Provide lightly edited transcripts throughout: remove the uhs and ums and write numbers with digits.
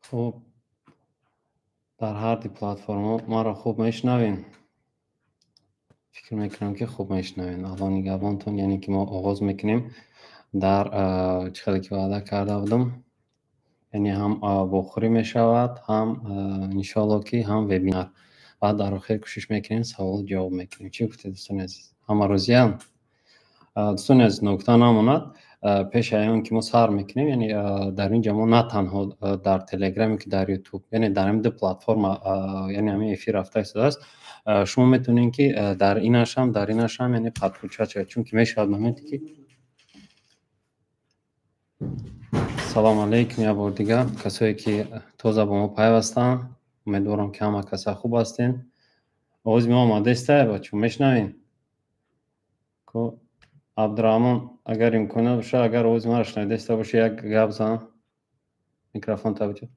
Хуб, дар ҳар ду платформаҳо маро хуб мешунавем? Фикр мекунам, ки хуб мешунавем. Алло нигаҳбонтон, яъне ки мо оғоз мекунем дар чӣ хеле ки ваъда карда будам, яъне ҳам вохӯрӣ мешавад, ҳам иншоалло ки ҳам вебинар. Баъд дар охир кӯшиш мекунем саволу ҷавоб мекунем. Чӣ гуфтед, дӯстони азиз? Ҳама розианд? Дӯстони азиз, ногуфта намонад, пеш аз он ки мо сар мекунем, яъне дар ин ҷо мо на танҳо дар Телеграме ки дар Ютуб, яъне дар ҳамин ду платформа, яъне ҳамин эфир рафта истодааст, шумо метавонед ки дар инашам, дар инашам, яъне подключать шавед, чунки мешавад моменте ки. Салому алейкум як бор дигар касое ки тоза бо мо пайвастанд, умедворам ки ҳама каса хуб ҳастед. Овози мо омадаиста, бачаҳо, мешунавед? Абдураҳмон, агар имконият бошад, агар овози маро шунидаиста бошӣ, як гап зан, микрофон табиҷа.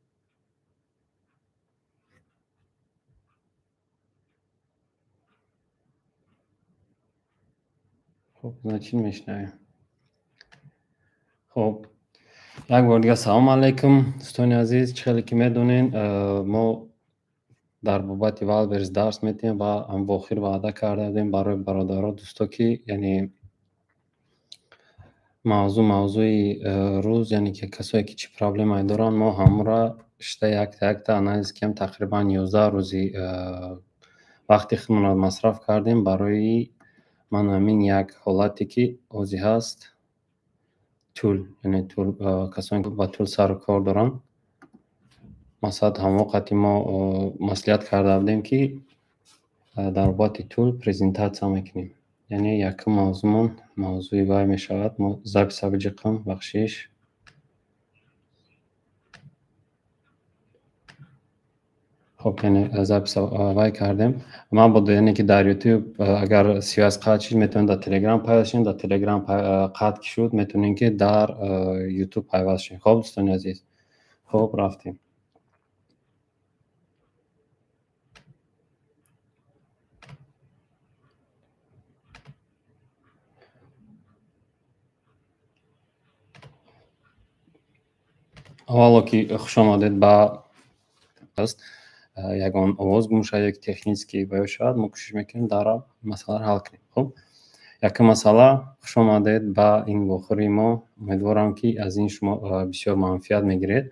Хуб, значит, мешунавем. Хуб, як бор дигар салому алейкум, дӯстони азиз. Чӣ хеле ки медонед, мо дар бобати Вайлдберриз дарс медиҳем ва охир ваъда карда будем барои бародаро, дӯсто, ки яъне мавзӯъ, мавзӯи рӯз, яъне ки касое ки чӣ проблемае доранд, мо ҳамонро шита якта якта анализ кардем. Тақрибан 11 рӯзи вақти худмонро масраф кардем барои ман ҳамин як ҳолате ки ҳозир ҳаст, тӯл, яъне тӯл, касоне ки ба тӯл сару кор доранд. Масалан, ҳамон вақте мо маслиҳат карда будем, ки дар бобати тӯл презентатсия мекунем. Яъне якум мавзӯъмон мавзӯи вай мешавад. Мо записа биҷиқам, бахшиш. Хоб, яъне записа вай кардем. Ман бодо, яъне ки дар Ютуб агар связь қатъ шуд, метавонед дар Телеграм пайваст шавед, дар Телеграм қатъ ки шуд, метавонед ки дар Ютуб пайваст шавед. Хоб, дӯстони азиз, хоб, рафтем. Аввало ки хушомадед ба аст. Ягон овоз гум шавад ё ки технически баён шавад, мо кӯшиш мекунем дар масъаларо ҳал кунем. Хуб, якум масъала, хушомадед ба ин вохӯрии мо. Умедворам, ки аз ин шумо бисёр манфиат мегиред.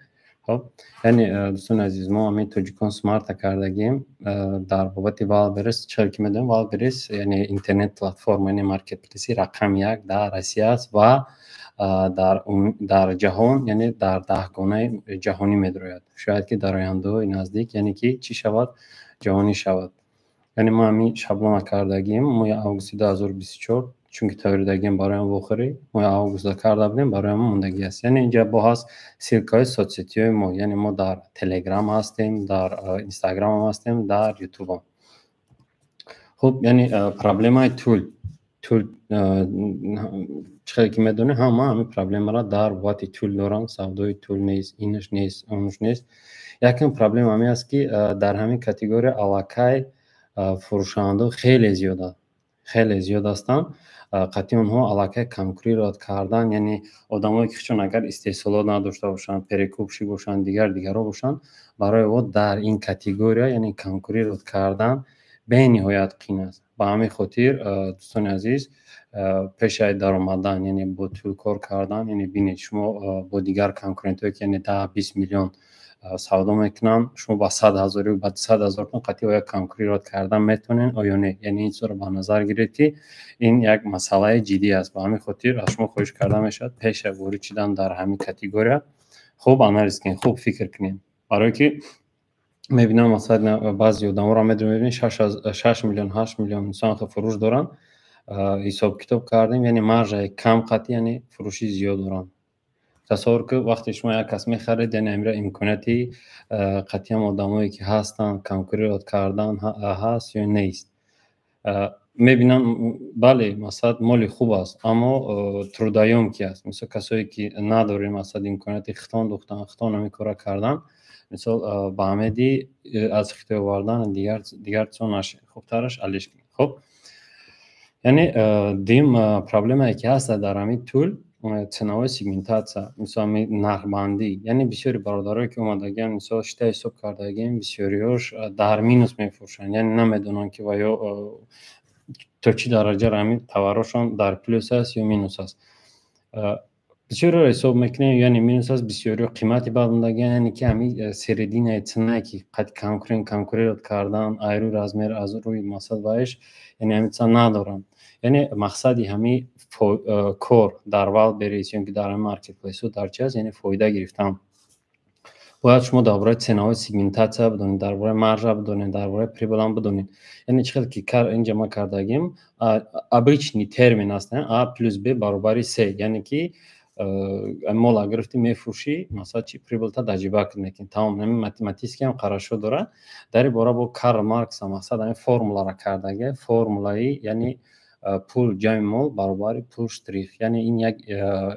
Хуб, яъне, дӯстони азиз, мо ҳамин Тоҷикон Смарта кардагием дар бобати Вайлдберриз. Чӣ ки медонем, Вайлдберриз яъне интернет платформа, яъне маркетплейси рақами як дар Россия аст ва дар ҷаҳон, яъне дар даҳгонаи ҷаҳонӣ медарояд. Шояд ки дар ояндаҳои наздик, яъне ки чӣ шавад, ҷаҳонӣ шавад. Яъне мо ҳамин шаблона кардагием моҳи августи 2024, чунки тайёридагием барои ҳам вохӯрӣ моҳи августда карда будем, барои ҳамон мондагӣ аст. Яъне инҷа бо ҳаст ссылкаҳои соцсетиҳои мо, яъне мо дар Телеграм ҳастем, дар Инстаграмам ҳастем, дар Ютубам. Хуб, яъне проблемаи тӯл. Тӯл, чӣ хеле ки медонем, ҳама ҳамин проблемаро дар бобати тӯл доранд. Савдои тӯл нест, инаш нест, онаш нест. Якум проблема ҳамин аст, ки дар ҳамин категория аллакай фурӯшандаҳо хеле зиёданд, хеле зиёд ҳастанд. Қатъи онҳо аллакай конкурировать кардан, яъне одамое ки худшон агар истеҳсолот надошта бошанд, перекупщик бошанд, дигар дигарҳо бошанд, барои о дар ин категория, яъне конкурировать кардан бениҳоят қин аст. Ба ҳамин хотир, дӯстони азиз, пешаи даромадан, яъне бо тӯл кор кардан, яъне бинед, шумо бо дигар конкурентҳое ки яъне 10-20 миллион савдо мекунанд, шумо ба 100 000 ё ба 200 000тон қатъи оя конкурировать кардан метавонед оё не? Яъне ин чизро ба назар гиред, ки ин як масъалаи ҷиддӣ аст. Ба ҳамин хотир аз шумо хоҳиш карда мешавад, пеша ворид шудан дар ҳамин категория хуб анализ кунед, хуб фикр кунед, барое ки мебинам, масалан, баъзе одаморо медонем, мебинем, 6 миллион, 8 миллион инсон фурӯш доранд. Ҳисоб китоб кардем, яъне маржаи кам қатъи, яъне фурӯши зиёд доранд. Тасаввур кун, вақте шумо як кас мехаред, яъне амира имконияти қатъиам одамое ки ҳастанд конкурировать кардан ҳаст ё нест? Мебинам, бале, масалан, моли хуб аст, аммо трудоёмкий аст. Мисол, касое ки надорем, масалан, имконияти хитон духтан, хитон ҳамин корро кардан, мисол, ба ҳамеди аз Хитой овардан, дигар дигар чизо нашед, хубтараш алиш кунед. Хуб, яъне дуюм проблемае ки ҳаст дар ҳамин тӯл, Ценовая сегментация, мисол, нархбандӣ. Яъне бисёри бародарое, ки омадагиан, мисол, шита ҳисоб кардагием, бисёриҳош дар минус мефурӯшанд, яъне намедонанд, ки ва ё то чӣ дараҷа ҳамин товарошон дар плюс аст ё минус аст. Бисёриро ҳисоб мекунем, яъне минус аст, бисёриҳо қимати бад мондагиан, яъне ки ҳамин серединаи ценае, ки қад конкурент кардан ай рӯи размер, аз рӯи мақсад ваиш, яъне ҳамин чиза надоранд. Яъне мақсади ҳамин кор дар Wildberries ё ки дар ҳамин маркетплейсҳо дар чи аст? Яъне фоида гирифтан. Бояд шумо дар бораи ценовая сегментация бидонед, дар бораи маржа бидонед, дар бораи прибылам бидонед. Яъне чӣ хел ки инҷа ма кардагим, обычный термин аст: а плюс б баробари с. Яъне ки мола гирифтӣ, мефурӯшӣ, масалан, чи прибылта дар ҷибак мекунӣ, тамом. Ҳамин математически ҳам қарашо дорад. Дар ин бора бо Карл Маркс мақсад ҳамин формуларо кардага, формулаи, яъне пул ҷамъи мол баробари пул штрих. Яъне ин як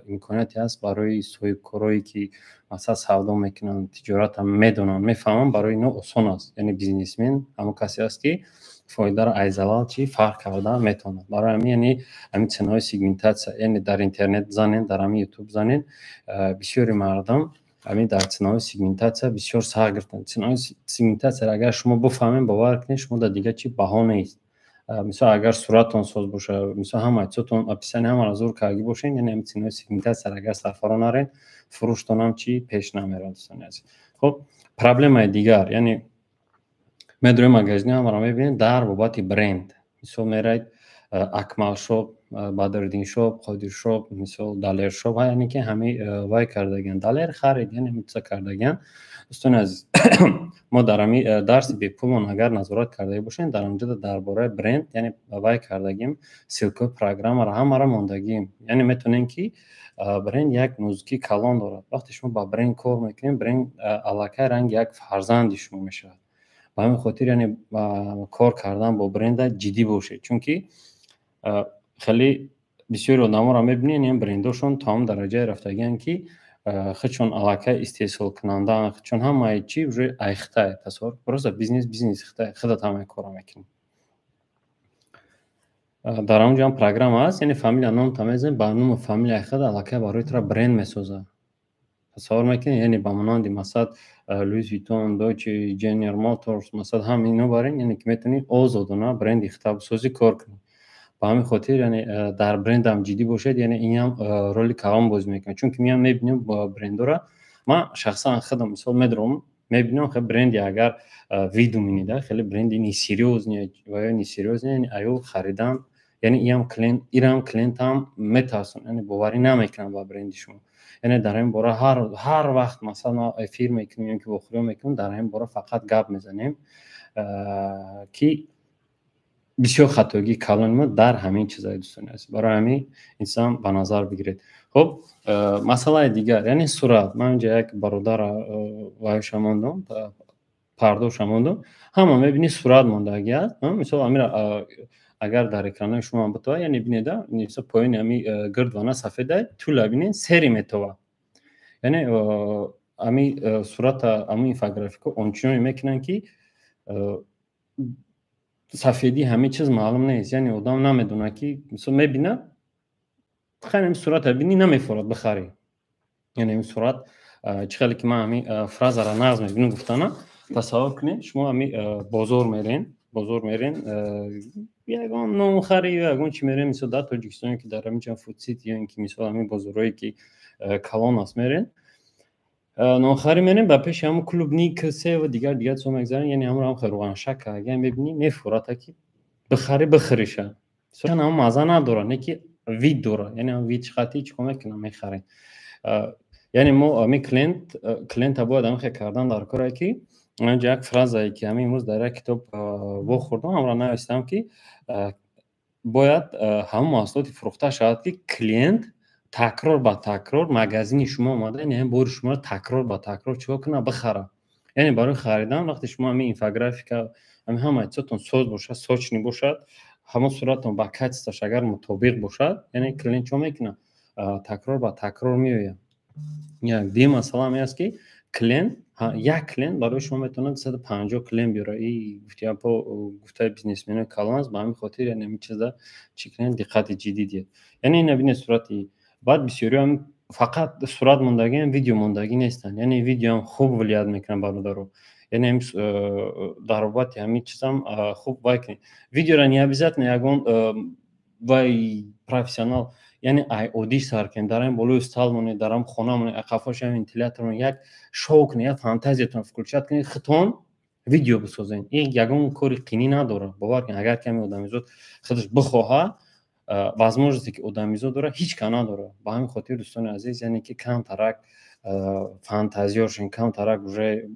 имконияте аст барои соҳибкорое, ки масалан савдо мекунанд, тиҷоратам медонанд, мефаҳманд, барои ино осон аст. Яъне бизнесмен ҳамон касе аст, ки фоидаро аз залал чӣ фарқ карда метавонад. Барои ҳамин, яъне ҳамин ценовая сегментация, яъне дар интернет занед, дар ҳамин Ютуб занед, бисёри мардум ҳамин дар ценовая сегментация бисёр сахт гирифтанд. Ценовая сегментацияро агар шумо бифаҳмед, бовар кунед, шумо дар дигар чӣ баҳо нест. Мисол, агар суратон соз бошад, мисол, ҳама чизотон, описание, ҳамаро зур кардагӣ бошед, яъне ҳамин ценовая сегментацияро агар сарфаро наред, фурӯштонам чӣ пеш намерад, дӯстони азиз. Хуб, проблемаи дигар, яъне медроем магазини, ҳамаро мебинед дар бобати бренд. Мисол, меравед Акмалшоп, Бадриддиншоп, Қодиршоп, мисол, Далершоп, яъне ки ҳамаи вай кардагиан, Далер харид, яъне ҳамин чиза кардагиан. Дӯстони азиз, мо дар ҳамин дарси бепулмон агар назорат карда бошем, дар онҷо дар бораи бренд, яъне вай кардагим, ссылкаи программаро ҳамаро мондагием. Яъне метавонем, ки бренд як нозукии калон дорад. Вақте шумо ба бренд кор мекунед, бренд аллакай ранги як фарзанди шумо мешавад. Ба ҳамин хотир, яъне кор кардан бо бренда ҷиддӣ бошед, чунки хеле бисёри одаморо мебинед, ин брендошон то ҳамон дараҷае рафтагианд, ки худшон аллакай истеҳсолкунандаанд, худшон ҳамаи чи уже айхтай. Тасаввур, просто бизнес, бизнеси хитай, худат ҳамаи корро мекунӣ. Дар ҳамон ҷо ҳам программа ҳаст, яъне фамилия, номта мезанӣ, ба ному фамилияи худ аллакай барои тура бренд месозад. Тасаввур мекунед, яъне ба монанди, масалан, Луис Витон, Дойче, General Motors, масалан, ҳам ино барин, яъне ки метавонӣ озодона бренди худта бисозӣ, кор кунӣ. Ба ҳамин хотир, яъне дар брендам ҷиддӣ бошед, яъне инам роли калон бозӣ мекунад, чунки меам мебинем брендора. Ман шахсан худам, мисол, медорам, мебинам, хеле бренди агар выдуманный да, хеле бренди несерьёзный ва ё несерьёзный, яъне аю харидан, яъне иам клиент, ирам клиентам метарсон, яъне боварӣ намекунам ба бренди шумо. Яъне дар ҳамин бора ҳар вақт, масалан, ма эфир мекунем ё ки вохӯриҳо мекунем, дар ҳамин бора фақат гап мезанем, ки бисёр хатогии калони мо дар ҳамин чизае, дӯстони азиз. Барои ҳамин инсан ба назар бигиред. Хуб, масъалаи дигар, яъне сурат. Ман инҷа як бародара вайша мондам, пардоша мондам. Ҳама мебинӣ, сурат мондагӣ аст. Мисол, амира агар дар экранои шумо битова, яъне бинеда, мисол, поёни ҳами гирд вана сафеда, тӯла бинед, сери метова. Яъне ами сурата, ами инфографика ончуноне мекунанд, ки сафедии ҳамин чиз маълум нест. Яъне одам намедонад, ки мисол мебинад, хайр, ҳамин сурата бинӣ, намефорад бихарӣ. Яъне ҳамин сурат чӣ хеле ки ман ҳамин фразаро нағз мебинам гуфтана. Тасаввур кунед, шумо ҳамин бозор мерен, ягон нонхарӣ ё ягон чи мерен, мисол, дар Тоҷикистон, ки дар ҳамин Фудсити ё ин ки, мисол, ҳамин бозорҳое, ки калон аст, мерен, нонхарӣ мерем, ба пеши ҳамон клубника, сева, дигар дигар чизо мегзарем, яъне ҳамонро ҳам хел рӯғаншак агар мебинӣ, мефурата, ки бихарӣ, бихӯриша. Ҳамон мазза надорад, не ки вид дорад. Яъне ҳам вид чиқати чӣ кор мекунам, мехарем. Яъне мо ҳамин клиента бояд ҳамин хел кардан дар коре, ки инҷа як фразае, ки ҳамин имрӯз дар як китоб вохӯрдам, ҳамро навистам, ки бояд ҳамон маҳсулоте фурӯхта шавад, ки клиент такрор ба такрор магазини шумо омада, яъне ҳамин бори шуморо такрор ба такрор чӣ кор кунад? Бихарад. Яъне барои харидан, вақте шумо ҳамин инфографика, ҳамин ҳама чизотон соз бошад, сочный бошад, ҳамон суратон ба качествош агар мутобиқ бошад, яъне клиент чӣ мекунад? Такрор ба такрор меояд. Як дуюм масъала ҳамин аст, ки клиент, як клиент барои шумо метавонад 250 клиент биёрад. И гуфтиапо гуфтаи бизнесменои калон аст. Ба ҳамин хотир, яъне ҳамин чиза чӣ кунед, диққати ҷиддӣ диҳед. Яъне ина бинед, сурати Баъд бисёриҳо фақат сурат мондагиам, видео мондагӣ нестанд, яъне видеоам хуб влиять мекунанд, бародаро. Яъне дар бобати ҳамин чизам хуб вай кунед. Видеоро не обязательно ягон вай профессионал, яъне ай оддӣ сар кунед, дар ҳамин болои стол монед, дар ҳам хона монед, қафош ҳам вентилятор монед, як шоу кунед, як фантазиятон включать кунед, худтон видео бисозед. Ин ягон кори қинӣ надорад, бовар кунед. Агар каме одамизод худаш бихоҳад, возможности ки одамизод дорад, ҳеҷ ка надорад. Ба ҳамин хотир, дӯстони азиз, яъне ки камтарак фантазиёшон, камтарак уже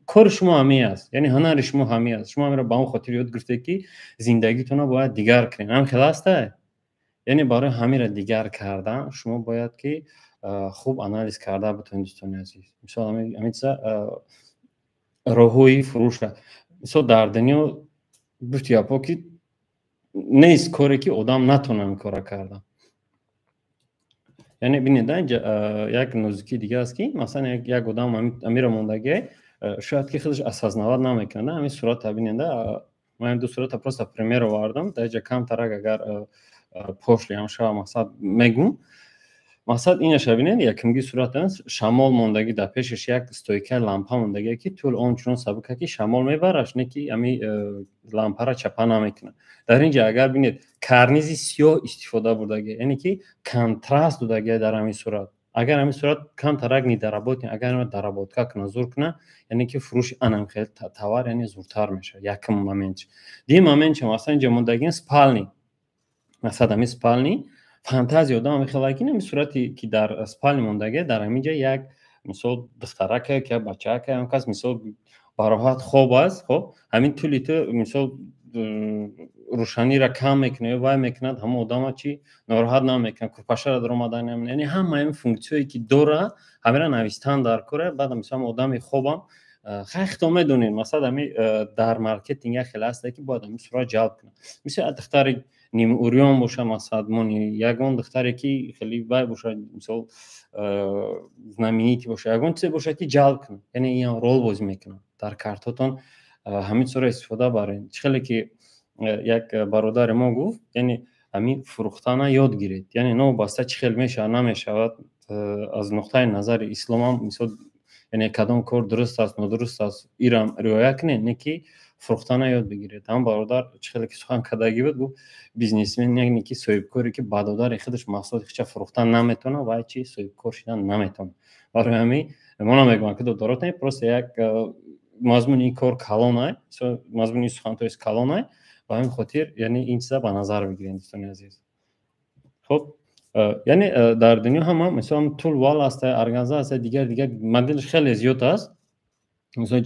кори шумо ҳамин аст, яъне ҳунари шумо ҳамин аст. Шумо ҳаминро ба он хотир ёд гирифтед, ки зиндагитонро бояд дигар кунед. Ҳам хел аста? Яъне барои ҳаминро дигар кардан шумо бояд ки хуб анализ карда битонед, дӯстони азиз. Мисол, ҳамин чиза, роҳҳои фурӯша. Мисол, дар дунё, гуфти гапҳо, ки нест коре, ки одам натонад ин корро кардан. Яъне бинед, инҷа як нозукии дига аст, ки масалан як одам амиро мондагие, шояд ки худаш осознавать намекунад. Ҳамин сурата бинед, ман ду сурата просто пример овардам. Дар инҷа камтарак агар пошлый ҳам шава, мақсад мегум. Мақсад инаша бинед: якумги сурат шамол мондагӣ, дар пешаш як стойкаи лампа мондагие, ки тӯл он чунон сабука, ки шамол мебараш, не ки ами лампара чапа намекунад. Дар ин ҷа агар бинед, карнизи сиёҳ истифода бурдагия, яъне ки контраст додагия. Дар ҳамин сурат, агар ҳамин сурат камтарак недоработан, агар доработка кунад, зур кунад, яъне ки фурӯши анам хел товар, яъне зуртар мешавад. Якум момент. Дуюм момент, масалан, инҷа мондагиан спальни. Масалан, ҳамин спальни, фантазия одам ҳамин хел, ки ҳамин сурате, ки дар спальни мондагия, дар ҳамин ҷа як, мисол, духтарака, ки бачаака, ҳам кас, мисол, бароҳат хоб аст. Хоб, ҳамин тӯли ту, мисол, рӯшаниро кам мекунад ё вай мекунад, ҳамон одама чи нороҳат намекунад, курпашаро даромадан. Яъне ҳама ҳамин функсияе, ки дорад, ҳаминро навистан дар кора. Баъд, мисол, одами хобам хай худтон медонед, масалан, ҳами дар маркетинг як хеле ҳасте, ки бояд ҳамин сурат ҷалб кунад. Мисол, духтари нимурён боша, масалан, мони ягон духтаре, ки хеле вай бошад, мисол, знаменитый боша, ягон чизе бошад, ки ҷалб кунад. Яъне инам рол бозӣ мекунад. Дар картотон ҳамин чизро истифода баред. Чӣ хеле ки як бародари мо гуфт, яъне ҳамин фурӯхтана ёд гиред. Яъне новобаста чӣ хел мешавад, намешавад, аз нуқтаи назари исломам, мисол, яъне кадом кор дуруст аст, нодуруст аст, ирам риоя кунед, не ки фурӯхтана ёд бигиред. Ҳам бародар чӣ хеле ки сухан кардагӣ буд, гуфт: бизнесмен, яъне ки соҳибкоре, ки ба додари худаш маҳсулоти худша фурӯхтан наметавонад, вай чи соҳибкор шидан наметавонад. Барои ҳамин мо намегӯям, ки додаротон, просто як мазмуни ин кор калонай, мазмуни сухан, то есть, калонай. Ба ҳамин хотир, яъне ин чиза ба назар бигиред, дӯстони азиз. Хуб, яъне дар дунё ҳама, мисол, тюль, вуаль аста, органза аста, дигар дигар моделш хеле зиёд аст. Мисол,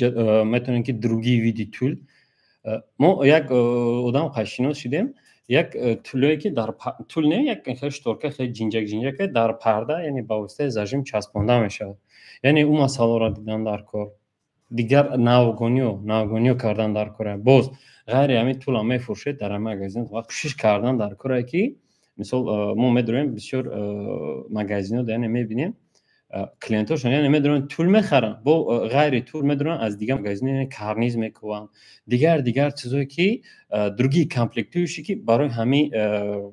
метавонем, ки другие виды тюль. Мо як одам қайшинос шудем, як тюлое, ки дар тюль не, як хеле шторка, хеле ҷинҷак ҷинҷака, дар парда, яъне ба воситаи зажим часпонда мешавад. Яъне ӯ масъаларо дидан дар кор, дигар навгониё кардан дар кора. Боз ғайри ҳамин тюлам мефурӯшед дар ҳамин магазин ва кӯшиш кардан дар коре, ки, мисол, мо медонем, бисёр магазинҳо, яъне мебинем, клиентошон, яъне медонанд, тюль мехаранд, бо ғайри тюль медонанд, аз дигар магазин, яъне карниз мекуванд, дигар дигар чизое, ки другие комплектующие, ки барои ҳамин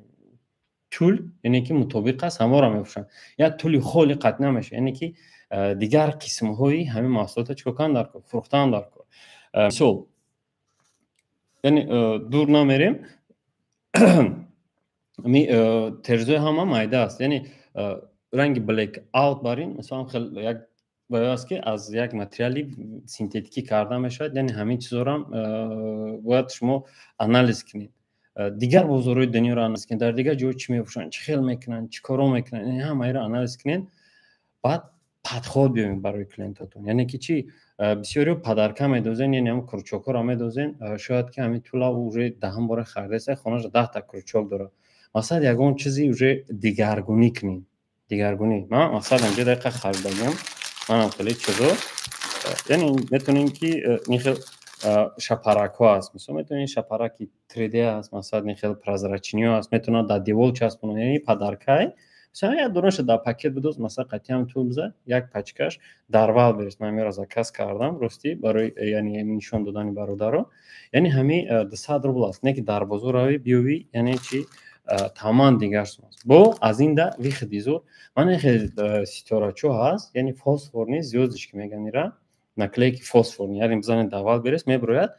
тюль, яъне ки мутобиқ аст, ҳаморо мефурӯшанд. Як тюли холи қатъ намешавад, яъне ки дигар қисмҳои ҳамин маҳсулотро чикор кунанд дар кор, фурӯхтан дар кор. Мисол, яъне дур намерем, терзои ҳама майда аст, яъне ранги black out бар ин, мисалан, хел як баё аст, ки аз як материали синтетикӣ карда мешавад. Яъне ҳамин чизорам бояд шумо анализ кунед, дигар бозорҳои дунёро анализ кунед, дар дигар ҷо чӣ мефурӯшанд, чӣ хел мекунанд, чӣ коро мекунанд, ҳамаиро анализ кунед. Баъд подход биёбед барои клиентотон. Яъне ки чӣ, бисёриҳо подарка медозен, яъне ҳам крючокҳоро медозен. Шояд ки ҳамин тюла уже даҳум бора харидаеста, хонаша 10-та крючок дорад. Масалан, ягон чизи уже дигаргунӣ кунед, дигаргунӣ. Ман, масалан, инҷа дақиқа харидагиам, манам хеле чизо. Яъне метавонем, ки ин хел шапаракҳо аст, мисол, метавонем, шапараки 3D аст, масалан, ин хел прозрачныйҳо аст, метавонад дар девол часпонад. Яъне подаркай, масалан, як донаша дар пакет бидоз, масалан, қатъиам тюль бизад, як пачкаш дар Вайлдберриз. Ман ҳаминро заказ кардам, ростӣ, барои, яъне, нишон додани бародаро. Яъне ҳамин 200 рубл аст, не ки дар бозор равӣ, биёвӣ, яъне чи. Тамоман дигар сум аст. Бо аз ин да выходи зур мана хел ситорачо ҳаст, яъне фосфорный звёздочки меган ира, наклейки фосфорный, яъне бизанед дар Вайлдберриз, мебирояд.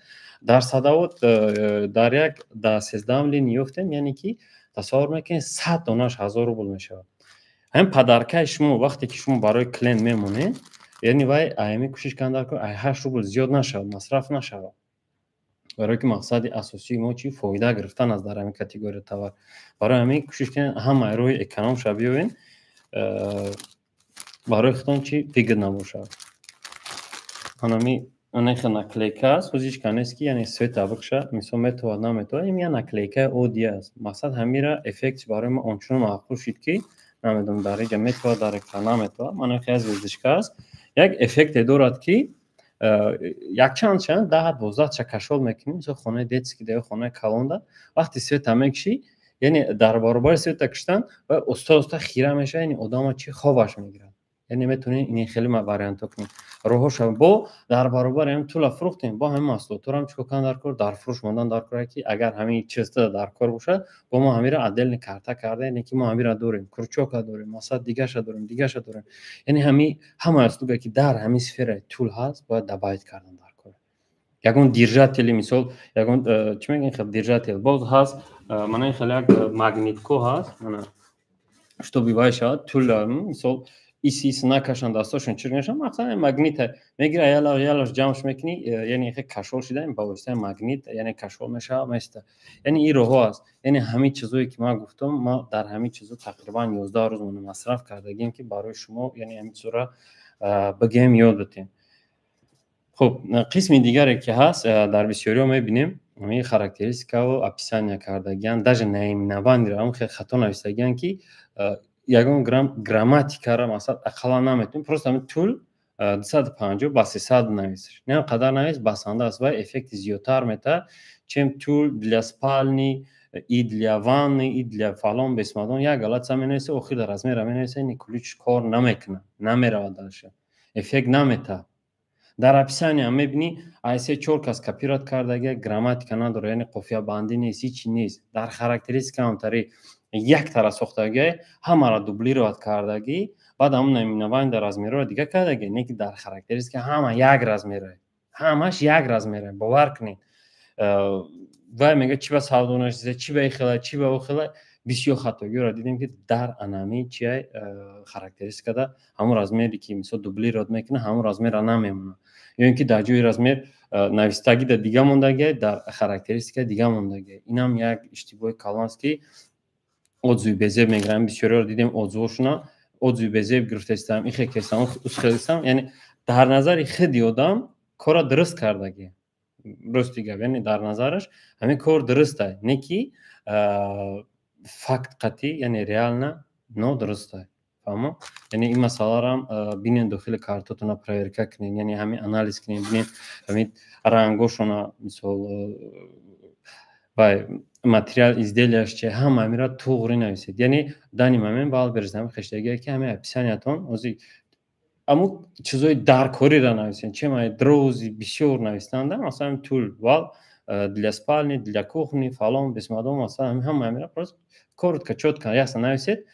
Дар Садовод дар як дар 13-ум линия ёфтем, яъне ки тасаввур мекунед, 100 донаш 1000 рубл мешавад. Ҳамин подаркаи шумо, вақте ки шумо барои клиент мемонед, яъне вай аями кӯшиш кардан дар кор, ай 8 рубл зиёд нашавад, масраф нашавад, барое ки мақсади асосии мо чи? Фоида гирифтан аст дар ҳамин категория товар. Барои ҳамин кӯшиш кунед, ҳамаи роҳи эконом ша биёвен, барои худтон чи выгодно бошад. Анами анахе наклейка аст, ҳоз ҳеҷ кас нест, ки яъне света бикша, мисол, метавад, наметавад. Ин як наклейкаи оддӣ аст. Мақсад, ҳамира эффект барои мо ончунон маъқул шуд, ки намедонам, дар инҷа метавад, дар экран наметавад. Мана як звёздочка аст, як эффекте дорад, ки якчанд чанд 10-12 ча кашол мекунӣ. Мисол, хонаи детский да ё хонаи калонда вақти света мекушӣ, яъне дар баробари света куштан ва оста оста хира мешавад, яъне одама чи хобаш мегирад. Яъне метавонед ин хеле вариантҳо кунед, роҳҳоша. Бо дар баробари ҳамин тула фурӯхтем, бо ҳамин маҳсулотҳоро чикор кардан дар кор, дар фурӯш мондан дар кор, ки агар ҳамин чизта дар кор бошад, бо мо ҳамира отдельный карта карда, яъне ки мо ҳамира дорем, крючока дорем, масалан, дигаша дорем, дигаша дорем. Яъне ҳами ҳама услуга, ки дар ҳамин сфераи тул ҳаст, бояд добавить кардан дар кор. Ягон держатели, мисол, ягон чӣ мегӯян, хел держатель боз ҳаст. Мана ин хел як магнитко ҳаст, мана, чтобы вай шавад тул, мисол, ис ис накашанд, дастошон чир нашанд. Мақсад, магнита мегира, ялаш ялаш ҷамъш мекунӣ, яъне хе кашол шида, ба воситаи магнит, яъне кашол мешавад, места. Яъне ин роҳҳо аст. Яъне ҳамин чизое, ки ман гуфтам, ма дар ҳамин чизо тақрибан 11 рӯз масраф кардагим, ки барои шумо, яъне ҳамин чизоро бигӯем, ёд битем. Хуб, қисми дигаре, ки ҳаст, дар бисёриҳо мебинем, ҳамин характеристикаву описания кардагиан, даже наименованиеро ҳам хеле хато нависагиан, ки ягон грамм грамматикаро, масалан, ақаллан наметавонем. Просто ҳамин тул 250 ба 300 нависиш, не қадар навис, басанда аст ва эффекти зиёдтар метаҳад, чем тул для спальни и для ванны и для фалон бесмадон. Як галатса менависа, охир дар размера менависа, ини ключ кор намекунад, намеравад дальше, эффект наметаҳад. Дар описания мебинӣ, ай се чор кас копировать кардагия, грамматика надорад, яъне қофиябандӣ нест, ҳичи нест. Дар характеристика ҳамтари яктара сохтагия, ҳамаро дублировать кардагӣ, баъд ҳамон наименование дар размерҳоро дига кардагӣ, не ки дар характеристика ҳама як размера, ҳамаш як размера. Бовар кунед, вай мега, чи ба савдо нашида, чи ба ихела, чи ба охела. Бисёр хатогиҳоро дидем, ки дар анами чиай характеристикада ҳамон размере, ки мисол дублировать мекунад, ҳамон размера намемонад, ё ин ки дар ҷои размер навистагида дига мондагиай, дар характеристика дига мондагиай. Инам як иштибоҳи калон аст, ки отзыви безеб мегирам. Бисёриҳоро дидем, отзывошуна отзыви безеб гирифтаистам, ихе кестам, усхелистам. Яъне дар назари худи одам кора дуруст кардагӣ, рости гап, яъне дар назараш ҳамин кор дурустай, не ки факт қатъӣ, яъне реально нодурустай. Фаҳмо? Яъне ин масъаларо бинен, дохили картотона проверка кунед, яъне ҳамин анализ кунед, бинед ҳамин рангошона, мисол, вай материал изделияш чи, ҳама ҳаминро туғри нависед. Яъне данный момент Вайлдберриз ҳамин хештагие, ки ҳамин описаниятон ози аму чизои даркориро нависед, чемай дрози бисёр навистанда. Масалан, тул вал для спальни, для кухни, фалон бесмадон, масалан, ҳама ҳаминро просто коротко, чётко, ясно нависед.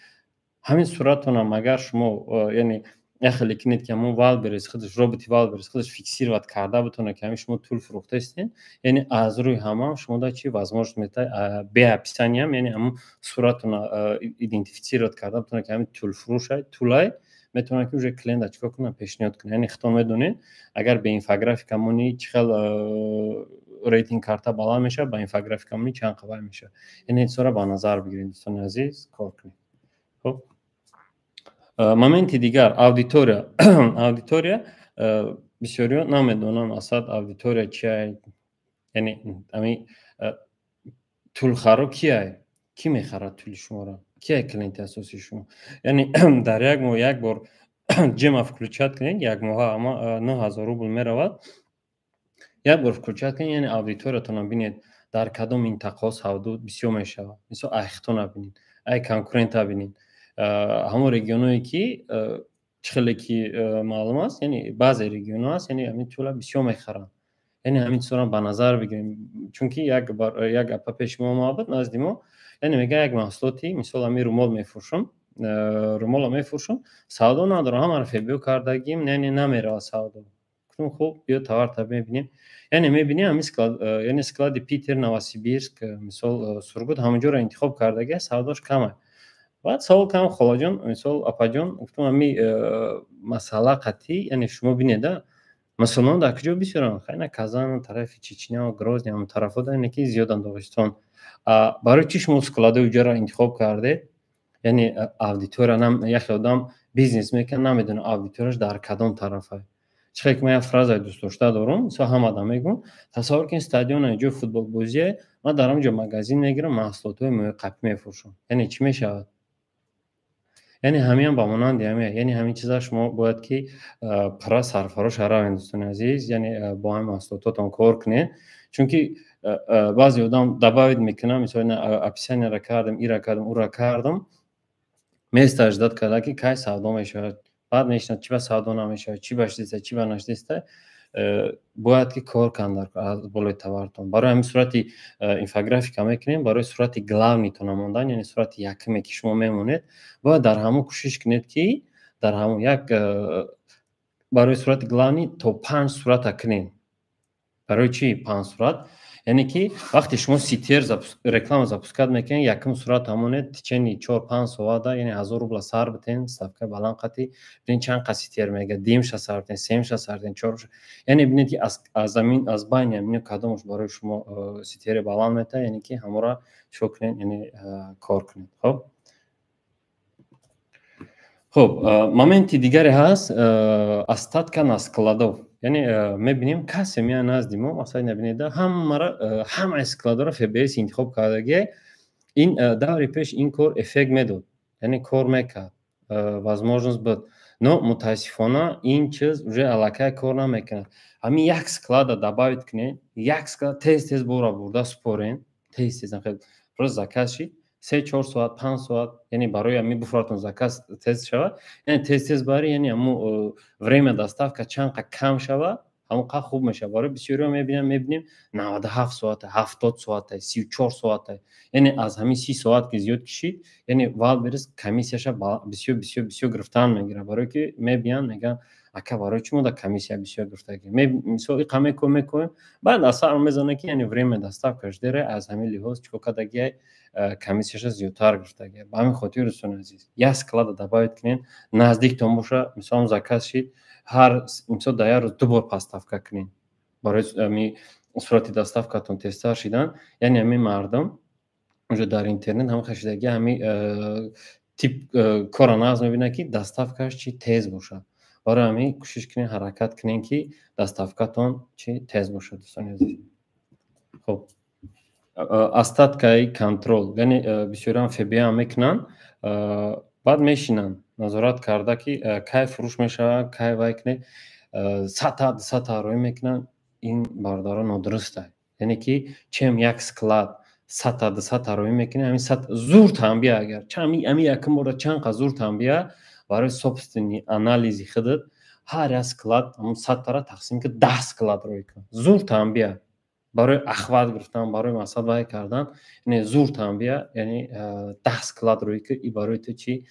Ҳамин суратонам агар шумо, яъне яхеле кунед, ки ҳамон Вайлдберриз худаш, роботи Вайлдберриз худаш фиксировать карда бутонад, ки ҳамин шумо тул фурӯхтаистед, яъне аз рӯи ҳамаам шумо да чи возможность метаҳад, бе описаниям, яъне ҳамон суратона идентифицировать карда бутонад, ки ҳамин тулфурӯшай, тулай, метавонад, ки уже клиента чикор кунад, пешниҳод кунад. Яъне худтон медонед, агар бе инфографика монӣ, чӣ хел рейтинг карта баланд мешавад, ба инфографика монӣ, чанд қавай мешавад. Яъне чизҳоро ба назар бигиред, дӯстони азиз, кор кунед. Хуб, моменти дигар, аудитория. Аудитория, бисёриҳо намедонанд асад аудитория чия, яъне ами тулхаро кияй, кӣ мехарад тули шуморо, кияй клиенти асосии шумо. Яъне дар як моҳ як бор Джема включать кунед, як моҳа ама 9000 рубл меравад. Як бор включать кунед, яъне аудиториятонро бинед, дар кадом минтақаҳо савдо бисёр мешавад. Мисол, ай хитона бинед, ай конкурента бинед, ҳамон регионое, ки чӣ хеле ки маълум аст, яъне баъзе регионҳо аст, яъне ҳамин тула бисёр мехаранд. Яъне ҳамин чизҳоро ба назар бигирем, чунки як апа пеши мо омада буд, назди мо, яъне мега, як маҳсулоти, мисол, ҳамин румол мефурӯшам, румоло мефурӯшам, савдо надорам, ҳамаро ФБО кардагим, яъне намеравад савдо. Гуфтам: «Хуб, биё, товарта мебинем». Яъне мебинем, ҳамин склад, яъне склади Питер, Новосибирск, мисол, Сургут, ҳамонҷоро интихоб кардагия, савдош кама. Баъд савол кардам: «Холаҷон, мисол, апаҷон, гуфтам, ҳами масъала қатъӣ, яъне шумо бинеда, мусулмон дар куҷо бисёранд? Хайна, Казан, тарафи Чечня, Грозный, ҳамон тарафҳо, яъне ки зиёданд, Доғистон. Барои чӣ шумо складои уҷаро интихоб кардед?» Яъне аудитория, яхе одам бизнес мекунад, намедонад, аудиторияш дар кадом тарафа. Чӣ хел ки ман як фразаи дӯстдошта дорам, мисол, ҳамада мегӯм: тасаввур кунед, стадион, ҷои футболбозие, ман дар он ҷо магазин мегирам, маҳсулотҳои мӯйқапӣ мефурӯшам, яъне чӣ мешавад? Яъне ҳамиам ба монанди ҳамия, яъне ҳамин чиза шумо бояд ки пурра сарфарош равед, дӯстони азиз, яъне бо ҳамин маҳсулототон кор кунед, чунки баъзе одам добавить мекунад, мисол, описанияро кардам, ира кардам, ура кардам, места ждать карда, ки кай савдо мешавад. Баъд мешинад: чӣ ба савдо намешавад, чӣ ба шудеста, чӣ ба нашудеста? Бояд ки кор кунад аз болои товартон. Барои ҳамин сурати инфографика мекунем, барои сурати главныйтона мондан, яъне сурати якуме, ки шумо мемонед, бояд дар ҳамон кӯшиш кунед, ки дар ҳамон як барои сурати главный то панҷ сурата кунед. Барои чӣ панҷ сурат? Яъне ки вақте шумо CTR, реклама запускать мекунед, якум сурат ҳамонед, течение 4-5 соата, яъне 1000 рубла сар битен, ставкаи баланд қатӣ, бинед, чанд қа CTR мега, дуюмша сар битен, сеюмша сар битен, чорумша, яъне бинед, ки аз замин, аз байни ҳамино кадомаш барои шумо CTR баланд метаҳад, яъне ки ҳамонро чико кунед, яъне кор кунед. Хуб, моменти дигаре ҳаст: остатка на складов. Яъне мебинем, касе меяд назди мо, масалан, набинеда, ҳамара, ҳамаи складоро ФБС интихоб кардагие. Ин даври пеш ин кор эффект медод, яъне кор мекард, возможность буд, но мутаассифона ин чиз уже аллакай кор намекунад. Ҳамин як склада добавить кунед, як склад тез тез бора бурда супорен, тез тез, просто заказ шид, 3-4 соат, 5 соат, яъне барои ҳамин буфаратон заказ тез шавад, яъне тез тез бари, яъне ҳамун время доставка чанд қа кам шавад, ҳамон қа хуб мешавад. Барои бисёриҳо мебинем, 97 соата, 70 соата, 34 соата, яъне аз ҳамин 30 соат ки зиёд кишид, яъне Вайлдберриз комиссияша бисёр, бисёр, бисёр гирифтан мегирад. Барое ки мебиёнд, мегӯянд: «Ака, барои чӣ мо дар комиссия бисёр гирифтагӣ?» Мисол, иқа мекоҳем, мекоҳем, баъд аз сар мезанад, ки яъне время доставкаш дере, аз ҳамин лиҳоз чӣ кор кардагиай, комиссияша зиёдтар гирифтагиай. Ба ҳамин хотир, дӯстони азиз, як склада добавить кунед, наздиктон боша, мисол, заказ шид, ҳар, мисол, дар як рӯз ду бор поставка кунед, барои ҳами сурати доставкатон тезтар шидан. Яъне ҳамин мардум уже дар интернет ҳама хашидаги, ҳами тип кора нағз мебинад, ки доставкаш чи тез бошад. Барои ҳамин кӯшиш кунед, ҳаракат кунед, ки доставкатон чи тез бошад, дӯстони азиз. Хуб, остаткаи контроль, яъне бисёриам ФБА мекунанд, баъд мешинанд назорат карда, ки кай фурӯш мешавад, кай вай кунед, 100-та, 200-та роӣ мекунанд. Ин, бародарон, нодуруст, яъне ки чем як склад 100-та, 200-та роӣ мекунед, ҳамин сад зур танбия, агар ҳамин якум бора чанд қа зур танбия, барои собственный анализи худат ҳар як склад ҳамун 100-тара тақсим ки 10 склад роӣ кун, зур танбия, барои охват гирифтан, барои мақсад вай кардан, яъне зур танбия, яъне 10 склад роӣ ки и барои ту чӣ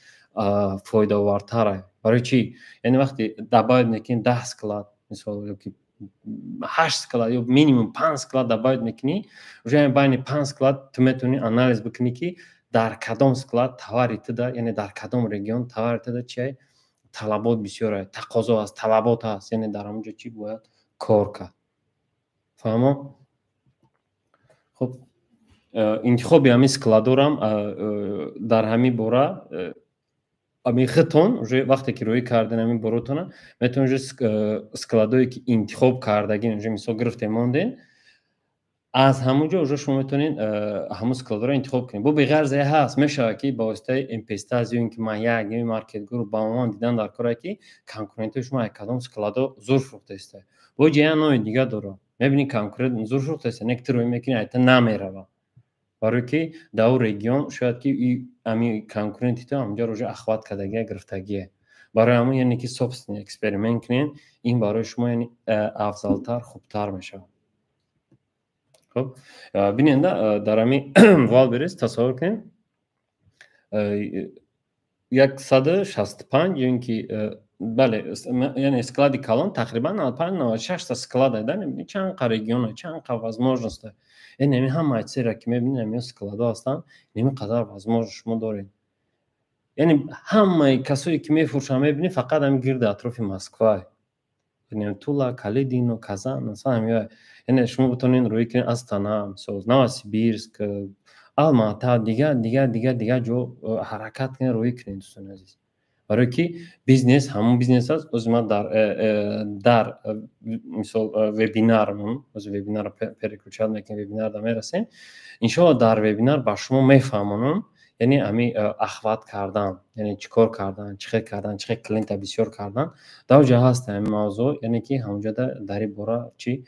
фоидаовартара. Барои чӣ? Яъне вақте добавить мекунӣ 10 склад, мисол, ёки ҳашт склад, ё минимум панҷ склад добавить мекунӣ, уже байни панҷ склад ту метавонӣ анализ бикунӣ, ки дар кадом склад товари туда, яъне дар кадом регион товари туда чи талабот бисёр, тақозо аст, талабот ҳаст, яъне дар ҳамон ҷо чӣ бояд кор кард. Фаҳмо? Хуб, интихоби ҳамин складорам дар ҳамин бора ҳамин худтон уже вақте ки роӣ карден ҳамин боротона, метавонед уже складое ки интихоб кардагин, уже, мисол, гирифтем, монден, аз ҳамон ҷо уже шумо метавонед ҳамон складоро интихоб кунед. Бо беғарзе ҳаст, мешавад, ки ба воситаи МПСтат ё ин ки Маяк ё Маркет Груп ба ман дидан дар коре, ки конкурентои шумо аз кадом складо зур фурӯхтаиста. Бо ҷа як навъи дига дорад: мебинӣ, конкурент зур фурӯхтаиста, не ки ту роӣ мекунӣ, айта намерава, барое ки дар он регион шояд ки ҳамин конкуренти ту ҳамонҷоро уже охват кардагия, гирифтагие. Барои ҳамон, яъне ки собственный эксперимент кунед, ин барои шумо, яъне афзалтар, хубтар мешавад. Хуб, бинед, дар ҳамин Wildberries тасаввур кунед, 165 ё ин ки, бале, яъне склади калон тақрибан 95, 96 та склад да, чанд қа региона, чанд қа возможность. Яъне ҳамин ҳамаи чизеро ки мебинед, ҳамин складҳо ҳастанд, ҳамин қадар возможность шумо доред. Яъне ҳамаи касое ки мефурӯшанд, мебинед, фақат ҳамин гирди атрофи Москва, яъне Тула, Калинино, Казан, масалан, ҳамин. Яъне шумо битонед рӯй кунед Астана, мисол, Новосибирск, Алмата, дигар, дигар, дигар, дигар ҷо ҳаракат кунед, рӯй кунед, дӯстони азиз, барое ки бизнес ҳамон бизнес аст. Ози ман дар мисол вебинармон, ози вебинарро переключать мекунем, вебинарда мерасем, иншоалло. Дар вебинар ба шумо мефаҳмонам, яъне ҳамин охват кардан, яъне чӣ кор кардан, чӣ хел кардан, чӣ хел клиента бисёр кардан. Дар оҷа ҳаст ҳамин мавзӯъ, яъне ки ҳамонҷода дар ин бора чӣ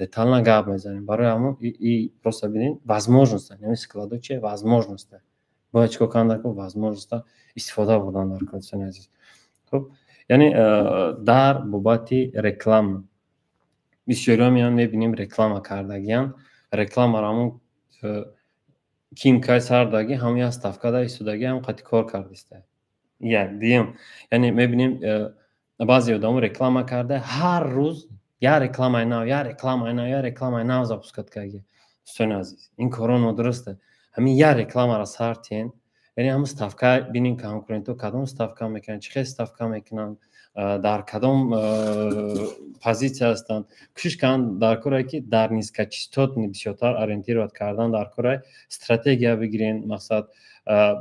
детально гап мезанем. Барои ҳамон и просто бинед, возможность, ҳамин складо чи возможность, бояд чӣ кор кардан дар кор? Возможността истифода бурдан дар кор, дӯстони азиз. Хуб, яъне дар бобати реклама бисёриҳо меянд, мебинем, реклама кардагиянд. Рекламаро ҳамон ким кай сар даги, ҳамон як ставкада истодаги, ҳам қати кор кардиста. Як дуюм, яъне мебинем, баъзе одамо реклама карда, ҳар рӯз як рекламаи нав, як рекламаи нав, як рекламаи нав запускать кардаги. Дӯстони азиз, ин корҳо нодуруста. Ҳамин як рекламаро сар тиҳен, яъне ҳамон ставка бинем, конкурентҳо кадом ставка мекунанд, чӣ хел ставка мекунанд, дар кадом позитсия ҳастанд. Кӯшиш кардан дар коре ки дар низкочастотный бисёртар ориентировать кардан дар коре, стратегия бигирен. Мақсад,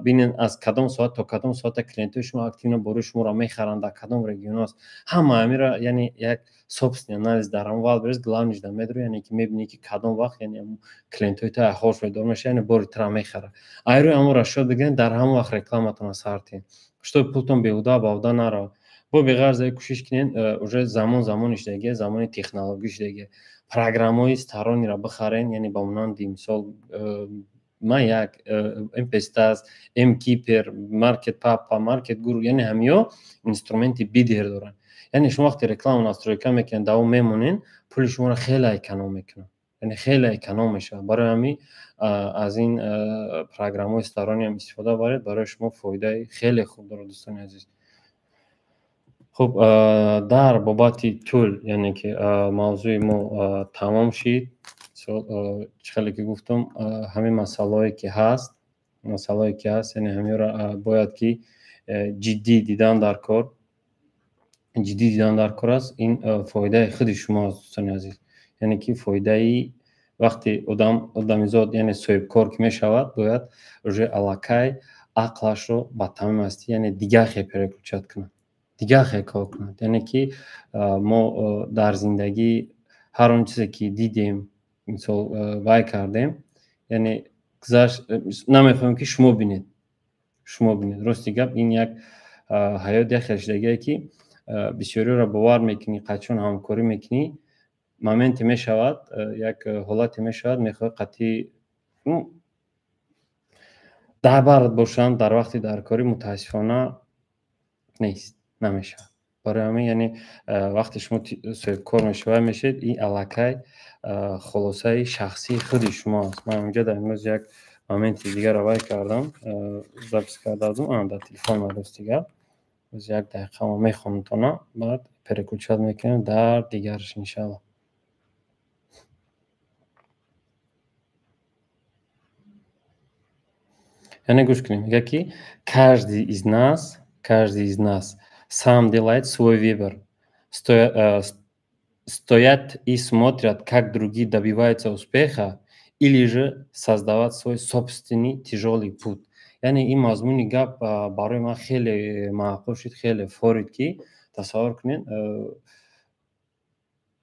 бинен, аз кадом соат то кадом соата клиентҳои шумо активно бори шуморо мехаранд, дар кадом регион аст. Ҳама ҳамира, яъне як собственный анализ дар ҳамон Wildberries главный да медорӣ, яъне ки мебинӣ, ки кадом вақт, яъне клиентҳои ту хош бедор мешавад, яъне бори тура мехарад. Айрӯи ҳамон расчёт бигирен, дар ҳамон вақт рекламатонро сар тиҳен, чтобы пултон беҳуда баҳуда наравад. Бо беғарзе кӯшиш кунед, уже замон замони шудагия, замони технологӣ шудагия, программаҳои стороннийро бихарен, яъне ба монанди мисол Маяк, MPStats, MKeeper, Маркет Папа, Маркет Гуру. Яъне ҳамиҳо инструменти бидер доранд. Яъне шумо вақте реклама настройка мекунед, давом мемонед, пули шуморо хеле эконом мекунад, яъне хеле эконом мешавад. Барои ҳамин аз ин программаҳои сторонниам истифода баред, барои шумо фоидаи хеле хуб дорад, дӯстони азиз. Хуб, дар бобати тӯл, яъне ки мавзӯи мо тамом шид. Чӣ хеле ки гуфтам, ҳамин масъалаҳое ки ҳаст, масъалаое ки ҳаст, яъне ҳаминро бояд ки ҷиддӣ дидан дар кор, ҷиддӣ дидан дар кор аст. Ин фоидаи худи шумо аст, дӯстони азиз. Яъне ки фоидаи вақте одам, одамизод, яъне соҳибкор ки мешавад, бояд уже аллакай ақлашро ба тамоми ҳастӣ, яъне дигар хел переключать кунад, дигар хел кор кунад. Яъне ки мо дар зиндагӣ ҳар он чизе ки дидем, мисол, вай кардем, яъне гузашт, намехоҳем ки шумо бинед, шумо бинед. Рости гап, ин як ҳаёт як хел шудагие, ки бисёриёро бовар мекунӣ, қачон ҳамкорӣ мекунӣ, моменте мешавад, як ҳолате мешавад, мехоҳӣ қатъи дар барат бошанд дар вақти даркорӣ, мутаассифона, нест, намешавад. Барои ҳамин, яъне вақте шумо соҳибкор мешавад, мешавед, ин аллакай хулосаи шахсии худи шумо аст. Ман инҷа дар имрӯз як моменти дигарро вай кардам, запись карда будам дар телефонам. Рости гап, як дақиқа ма мехонамтона, баъд переключать мекунем дар дигараш, иншалло. Яъне гӯш кунем, мегӯяд, ки каждый из нас, каждый из нас сам делает свой выбор: стоять и смотрят, как другие добиваются успеха, или же создавать свой собственный тяжелый путь. Яъне ин мазмуни гап барои ман хеле маъқул шуд, хеле форид, ки тасаввур кунед,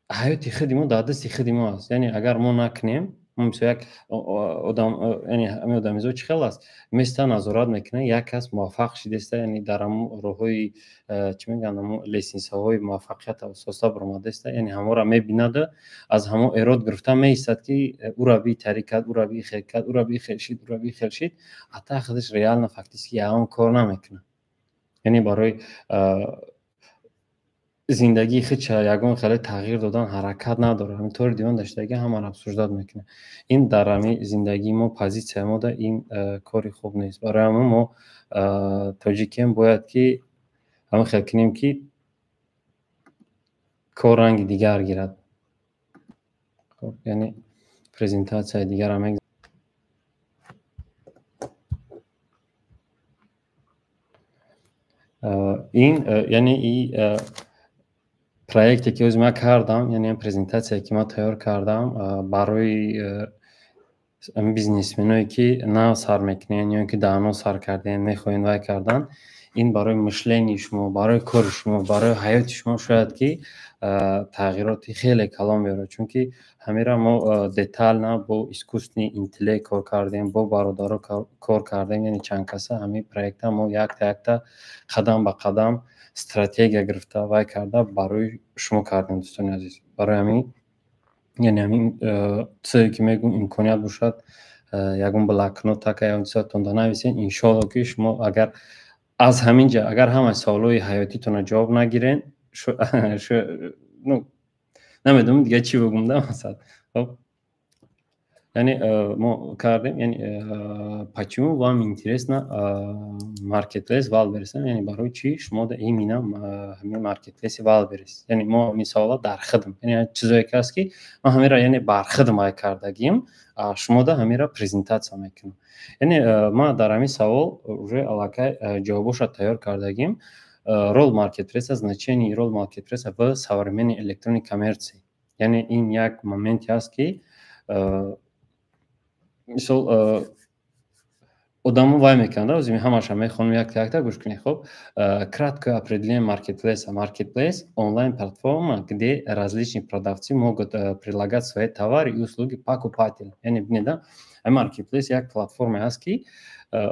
ҳаёти худи мо дар дасти худи мо аст. Яъне агар мо накунем, мисол, як одам, яъне ҳамин одамизод чӣ хел аст? Места назорат мекунад, як кас муваффақ шудеста, яъне дар ҳамон роҳҳои, чӣ мегӯянд, ҳамон лестницаҳои муваффақият асоса баромадаеста, яъне ҳамонро мебинаду аз ҳамон эрод гирифта меистад, ки ӯра би тариқ кард, ӯра би хел кард, ӯра би хел шид, ӯра би хел шид, ҳатта худаш реально, фактически ягон кор намекунад. Яъне барои Зиндагии худша ягон хеле тағйир додан ҳаракат надорад. Ҳамин тори диван даштаги ҳамаро обсуждать мекунад. Ин дар ҳамин зиндагии мо, позитсияи мо да ин кори хуб нест. Барои ҳамин мо тоҷикем, бояд ки ҳамин хел кунем, ки кор ранги дигар гирад. Хоб, яъне презентатсияи дигарам ин, яъне и проекте, ки ҳози ман кардам, яъне презентатсияе, ки ман тайёр кардам барои бизнесменое, ки нав сар мекунен ё ки давно сар кардем, мехоҳем вай кардан, ин барои мышлении шумо, барои кори шумо, барои ҳаёти шумо шояд ки тағйироти хеле калон биёрад, чунки ҳамира мо детально бо искусственный интеллект кор кардем, бо бародаро кор кардем, яъне чанд каса ҳамин проекта мо якта якта, қадам ба қадам, стратегия гирифта, вай карда, барои шумо кардем, дӯстони азиз. Барои ҳамин, яъне ҳамин чизе, ки мегӯм, имконият бошад, ягон блокнот така ягон чизатонда нависен. Иншоалло, ки шумо агар аз ҳамин ҷа агар ҳамаи саволҳои ҳаётитонро ҷавоб нагирен, ну, намедонам дига чӣ бигӯм да, масалан. Хоб, яъне мо кардем, яъне почему вам интересно маркетплейс Wildberries, яъне барои чӣ шумо да именно ҳамин маркетплейси Wildberries? Яъне мо ҳамин савола дар хидм, яъне чизое ки ҳаст, ки ман ҳаминро, яъне бар хидм ай кардагием, шумо да ҳаминро презентатсия мекунам. Яъне ман дар ҳамин савол уже аллакай ҷавобошро тайёр кардагим. Роль маркетплейса, значение роль маркетплейса в современной электронной коммерции. Яъне ин як моменте ҳаст, ки мисол одамо вай мекунанд, озими ҳамаша мехонам, якта якта гӯш кунед. Хоб, краткое определение маркетплейса. Маркетплейс — онлайн платформа, где различные продавцы могут предлагать свои товары и услуги покупателям. Яъне бинед, маркетплейс як платформае ҳаст, ки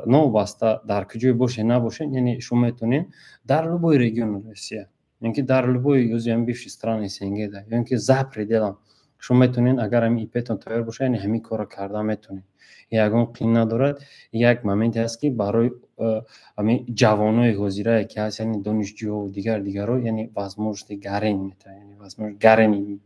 новобаста дар куҷое бошед, набошед, яъне шумо метавонед дар любой регион Россия, ё ки дар любой ӯзи бывший страны СНГ да, ё ки за пределом, шумо метавонед, агар ҳамин ИПтон тайёр бошад, яъне ҳамин корро карда метавонед, ягон қин надорад. Як моменте ҳаст, ки барои ҳамин ҷавонои ҳозирае, ки ҳаст, яъне донишҷӯ, дигар дигарро, яъне возможности гарен метавад, яъне возможность гарени,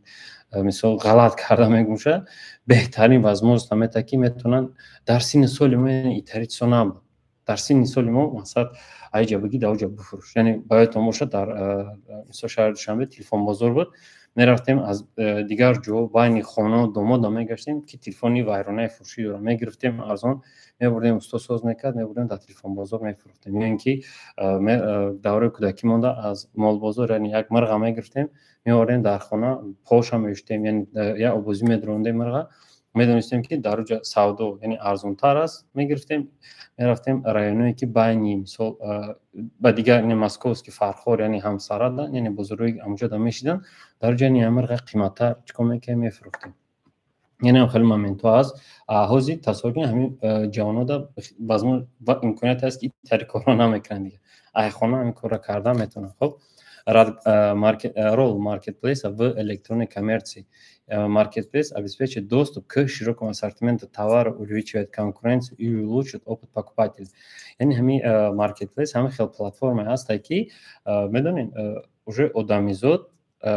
мисол ғалат карда мегӯшад, беҳтарин возможность метавад, ки метавонанд дар синни соли мо, яъне итари чизо набуд. Дар синни соли мо, масалан, айҷа бигӣ, дар оҷа бифурӯш. Яъне ба ёдтон бошад, дар мисол шаҳри Душанбе телефонбозор буд, мерафтем аз дигар ҷо, байни хона домода мегаштем, ки телефони вайронаи фурӯшӣ дорам, мегирифтем, арзон мебурдем, усто соз мекард, мебурдем, дар телефонбозор мефурӯхтем. Ё ин ки давраи кӯдакӣ монда, аз молбозор, яъне як мирға мегирифтем, меовардем дар хона, поша меёштем, яъне як обозӣ медрондем мирға, медонистем, ки дар оҷа савдо, яъне арзонтар аст, мегирифтем, мерафтем районое, ки байни, мисол, ба дигар московский Фархор, яъне ҳамсарада, яъне бозорҳои амҷода мешиданд, дар оҷа, яъне мирға қиматтар чикор мекардем, мефурӯхтем. Яъне ҳам хеле моментҳо ҳаст. Ҳозир тасаввур кунед, ҳамин ҷавонода имконият ҳаст, ки тари корро намекунанд, дига айхона ҳамин корро карда метавонанд. Хоб, роль маркетплейса в электронной коммерции. Маркетплейс обеспечит доступ к широкому ассортименту товаров, увеличивает конкуренцию и улучшит опыт покупателя. Яъне ҳамин маркетплейс ҳамин хел платформае ҳаста, ки медонед, уже одамизод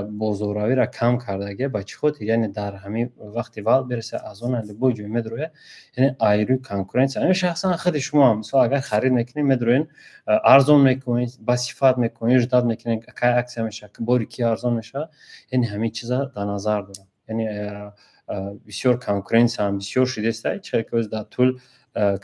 бозорравиро кам кардагия. Ба чӣ хотир? Яъне дар ҳамин вақти Wildberries, Озон, любой ҷой медрояд, яъне айрӯи конкуренция. Ҳамин шахсан худи шумо ҳам, мисол, агар харид мекунед, медроед, арзон мекунед, ба сифат мекунед, ждать мекунед, кай акция мешавад, бори ки арзон мешавад. Яъне ҳамин чиза дар назар дорам. Яъне бисёр конкуренсияам бисёр шудеста, чаро ки дар тӯл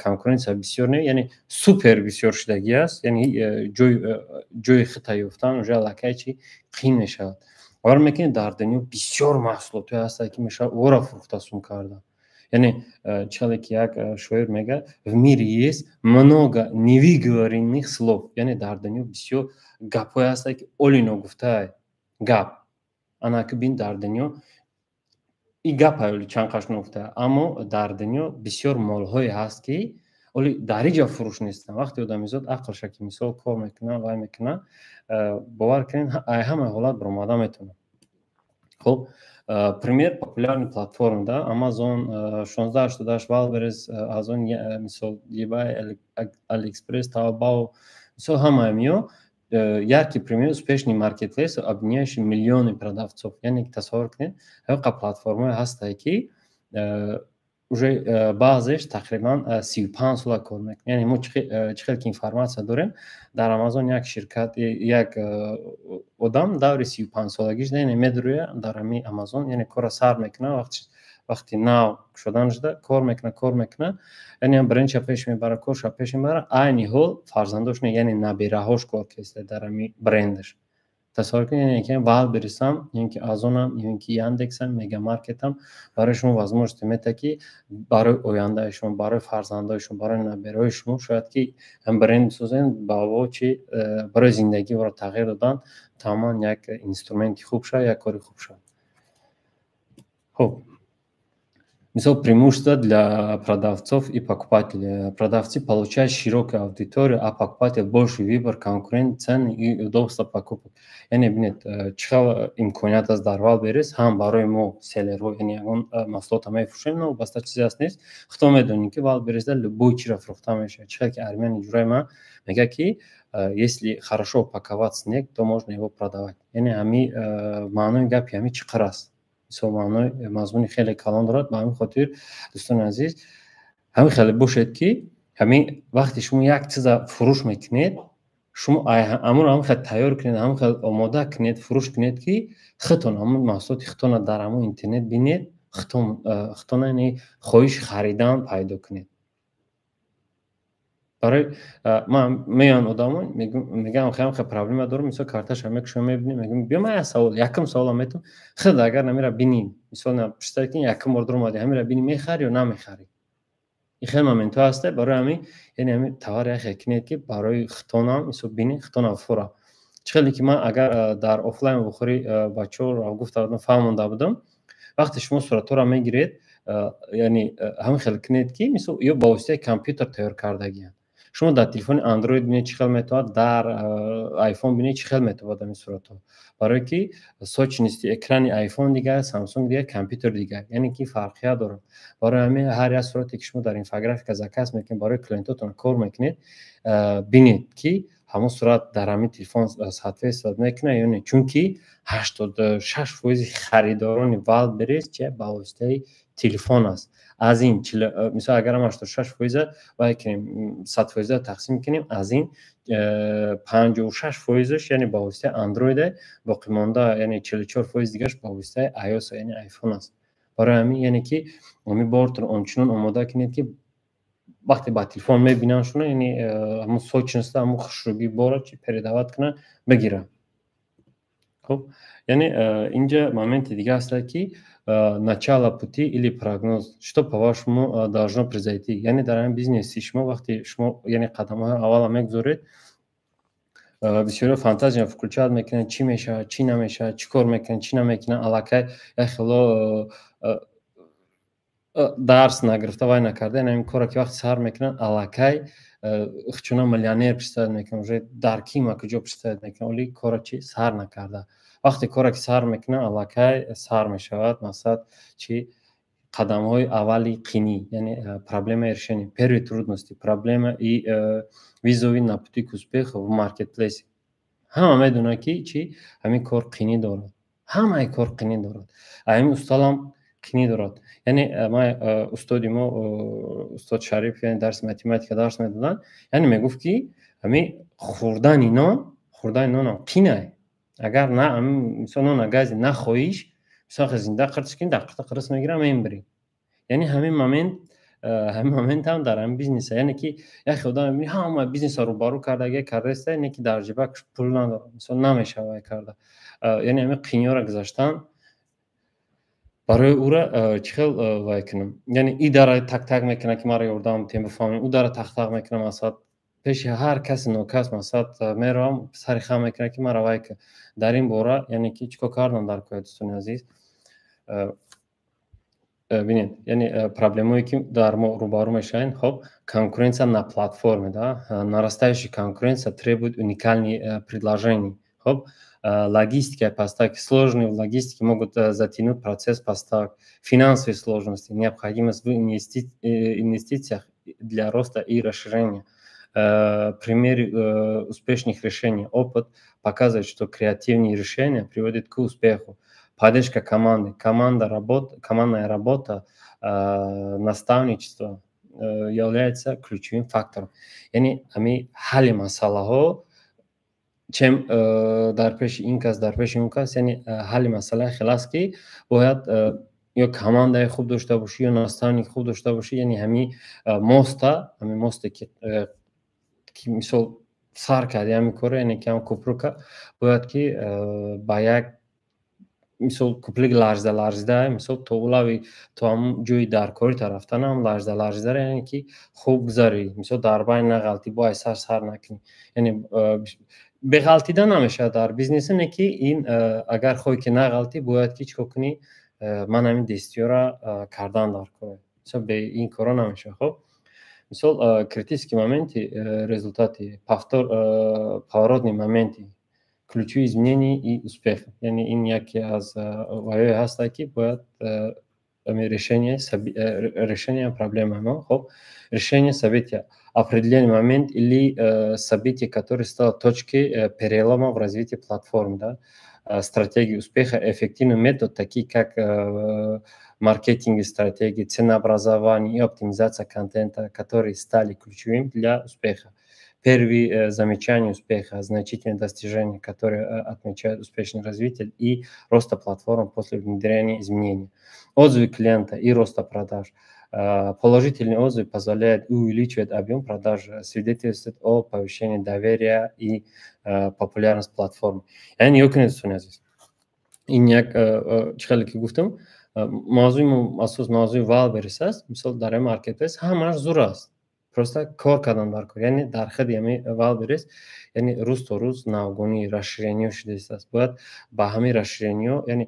конкуренсия бисёр не, яъне супер бисёр шудагӣ аст. Яъне ҷои хита ёфтан уже аллакай чи қин мешавад. Бовар мекунед, дар дунё бисёр маҳсулотҳое ҳастанд, ки мешавад ора фурӯхта сум кардан. Яъне чале ки як шоир мегӯяд: «В мире есть много невыговоренных слов». Яъне дар дунё бисёр гапҳое ҳастанд, ки оли ногуфтаа гап. Ана ки бин, дар дунё и гап оли чанд қаш ногуфтаа, аммо дар дунё бисёр молҳое ҳаст, ки оли дар ҳеҷ ҷо фурӯш нестанд. Вақте одамизод ақлша ки мисол кор мекунад, вай мекунад, бовар кунед, ҳамаи ҳолат баромада метавонад. Хуб, пример популярный платформ да: Amazon, 1688, Wildberries, Озон, мисол, eBay, AliExpress, Taobao, мисол, ҳамаи миё. Яркий пример: успешный маркетплейс, объединяющий миллионы продавцов. Яъне тасаввур кунед, ҳамин платформаҳое ҳастае, ки уже баъзеш тақрибан 35 сола кор мекунад. Яъне мо чӣ хел ки информация дорем, дар Амазон як ширкат, як одам даври 35-солагиш, яъне медурӯяд дар ҳамин Амазон, яъне корро сар мекунад, вақти нав шудан шуда кор мекунад, кор мекунад, яъне брендша пеш мебарад, корша пеш мебарад. Айни ҳол фарзандош не, яъне набираҳош кор кеста дар ҳамин брендаш. Тасаввур кунед, яъне ки Вайлдберрисам, ё ки Озонам, ё ки Яндексам, Мегамаркетам барои шумо возможности метаҳад, ки барои ояндаи шумо, барои фарзандои шумо, барои набираҳои шумо шояд ки ҳам бренд бисозем, ба во чи барои зиндагӣ ӯро тағйир додан тамоман як инструменти хуб шавад, як кори хуб шавад. Хуб, мисол, преимущества для продавцов и покупателей. Продавцы получают широкую аудиторию, а покупатель больший выбор, конкурент, цены и удобство покупок. Яъне бинед, чӣ хел имконият аст дар Вайлдберрис ҳам барои мо, селлерҳо, яъне ягон маҳсулота мефурӯшем, новобаста чизе аст нест, худтон медонем, ки Вайлдберрисда любой чиро фурӯхта мешавад. Чӣ хел ки Армяни ҷураи ман мегӯяд, ки если хорошо упаковать снег, то можно его продавать. Яъне ҳами маънои гапи ҳами чӣ қадр аст, мисол, маънои мазмуни хеле калон дорад. Ба ҳамин хотир, дӯстони азиз, ҳамин хеле бошед, ки ҳамин вақте шумо як чиза фурӯш мекунед, шумо ҳамонро ҳамин хел тайёр кунед, ҳамин хел омода кунед, фурӯш кунед, ки худтон ҳамон маҳсулоти худтонро дар ҳамон интернет бинед, худтон яъне хоҳиши харидан пайдо кунед. Барои ман меоянд одамо, мегӯям, хеле хел проблема дорам. Мисол, карташа мекушам, мебинем, мегӯям, биё, ман як савол, якум саволам метавон: худ агар намира бинӣ, мисол, представь кун, якум бор дуромадӣ, ҳамира бинӣ, мехарӣ ё намехарӣ? Ин хеле моментҳо ҳаста. Барои ҳамин, яъне ҳамин товар як хел кунед, ки барои худтонам, мисол, бинӣ, худтонам фура. Чӣ хеле ки ман агар дар офлайн бухорӣ бачаҳоро гуфта будам, фаҳмонда будам, вақте шумо суратҳоро мегиред, яъне ҳамин хел кунед, ки мисол, ё ба воситаи компютер тайёр кардагианд. Шумо дар телефони Андроид бинед, чӣ хел метавонад, дар Айфон бинед, чӣ хел метавонад ҳамин суратҳо, барое ки сочности экрани Айфон дигар, Самсунг дигар, компютер дигар, яъне ки фарқият дорад. Барои ҳамин ҳар як сурате, ки шумо дар инфографика заказ мекунед, барои клиентотон кор мекунед, бинед, ки ҳамон сурат дар ҳамин телефон соответствовать мекунад ё не, чунки 86% харидорони Вайлдберрис чи ба воситаи телефон аст. Аз ин, мисол, агар 86% вай кунем, 100% тақсим кунем, аз ин 56 фоизаш, яъне ба воситаи Андроида, боқимонда, яъне 44% дигараш ба воситаи iOS, яъне Айфон аст. Барои ҳамин, яъне ки ҳамин бортро ончунон омода кунед, ки вақте ба телефон мебинанд шуна, яъне ҳамон сочноста, ҳамон хушрӯгии бора чи передавать кунанд, бигиранд. Хуб, яъне инҷа моменти дига ҳаста, ки начало пути или прогноз: что, по вашему, должно произойти? Яъне дар ҳамин бизнеси шумо, вақте шумо, яъне, қадамҳои аввала мегузоред, бисёриҳо фантазия включать мекунанд: чӣ мешавад, чӣ намешавад, чӣ кор мекунанд, чӣ намекунанд. Аллакай як хело дарс нагирифта, вай накарда, яъне ҳамин корро ки вақте сар мекунанд, аллакай худшона миллионер представить мекунанд, уже дар кима куҷо представить мекунанд, оли корро чи сар накарда. Вақте корро ки сар мекунанд, аллакай сар мешавад. Мақсад чи? Қадамҳои аввали қинӣ, яъне проблема и решение, первые трудности, проблема и вызовы на пути к успеху в маркетплейсе. Ҳама медонад, ки чи ҳамин кор қинӣ дорад, ҳамаи кор қинӣ дорад, ҳамин усталам қинӣ дорад. Яъне ман устоди мо, устод Шариф, яъне дарси математика дарс медоданд, яъне мегуфт, ки ҳамин хӯрдани нон, хӯрдани нонам қинай. Агар на, мисол, нона гази нахоҳиш, мисол, зинда қиртиш кунӣ, дар қирта қирис мегирам, мембирӣ. Яъне ҳамин моментам дар ҳамин бизнеса, яъне ки як одам мебинӣ, ҳама бизнеса рӯбарӯ кардаги кардаиста, яъне ки дар ҷибакш пул надорад, мисол, намешава карда. Яъне ҳамин қиниёро гузаштан барои ӯра чӣ хел вай кунам? Яъне и дара так-так мекунад, ки маро ёрдам тем, бифаҳмем, ӯ дара тақ-тақ мекунад, масалан, пеши ҳар каси нокас, масалан, меравам, сари хам мекунад, ки маро вай кун. Дар ин бора, яъне ки чӣ кор кардам дар кӯя, дӯстони азиз? Бинед, яъне проблемое, ки дар мо рӯбарӯ мешавем. Хоб, конкуренция на платформе, да, нарастающая конкуренция требует уникальный предложений. Хоб, логистика поставки: сложные логистики могут затянуть процесс поставок, финансовые сложности, необходимость в инвестициях для роста и расширения. Примеры успешных решений. Опыт показывает, что креативные решения приводят к успеху. Поддержка команды, командная работа, наставничество является ключевым фактором. Яъне ҳами ҳалли масъалаҳо, чем дар пеши ин кас, дар пеши он кас, яъне ҳалли масъала хел аст, ки бояд ё командаи хуб дошта бошӣ, ё наставник хуб дошта бошӣ. Яъне ҳами моста, ҳами мосте, ки мисол сар карди ҳамин корро, яъне ки ҳам кӯпрука бояд ки ба як мисол кӯплик ларзида ларзида, мисол то улави, то ҳамун ҷои даркорита рафтанам ларзида ларзидара, яъне ки хуб гузарӣ, мисол дар байн нағалтӣ, бо ай сар сар накунӣ. Яъне беғалтида намешавад дар бизнесе, не ки ин агар хоҳӣ, ки нағалтӣ, бояд ки чӣ кор кунӣ? Ман ҳамин действиёра кардан дар кор, мисол бе ин корро намешавад. Хоб, мисол критический моменти, результати, повтор, поворотные моменты, ключевые изменения и успех. Яъне ин яке аз ваёе ҳастад, ки бояд решение проблемы мо. Хоб, решение события, определенный момент или событие, которое стало точкой перелома в развитии платформы, да. Стратегии успеха, эффективный метод, такие как маркетинговые стратегии, ценообразование и оптимизация контента, которые стали ключевыми для успеха. Первые замечания успеха, значительные достижения, которые отмечают успешный развитие и роста платформ после внедрения изменений. Отзывы клиента и роста продаж. Положительные отзывы позволяют увеличивать объем продаж, свидетельствуют о повышении доверия и популярности платформы. Яъне нигоҳ кунед, дӯстони азиз, ин як чӣ хеле ки гуфтам, мавзӯи мо асос мавзӯи Вайлдберриз аст. Мисол, дар ин маркетплейс ҳамааш зур аст, просто кор кардан дар кор. Яъне дар худи ҳами Вайлдберриз, яъне рӯз то рӯз навгонии расширениҳо шудааст. Бояд ба ҳамин расширениҳо, яъне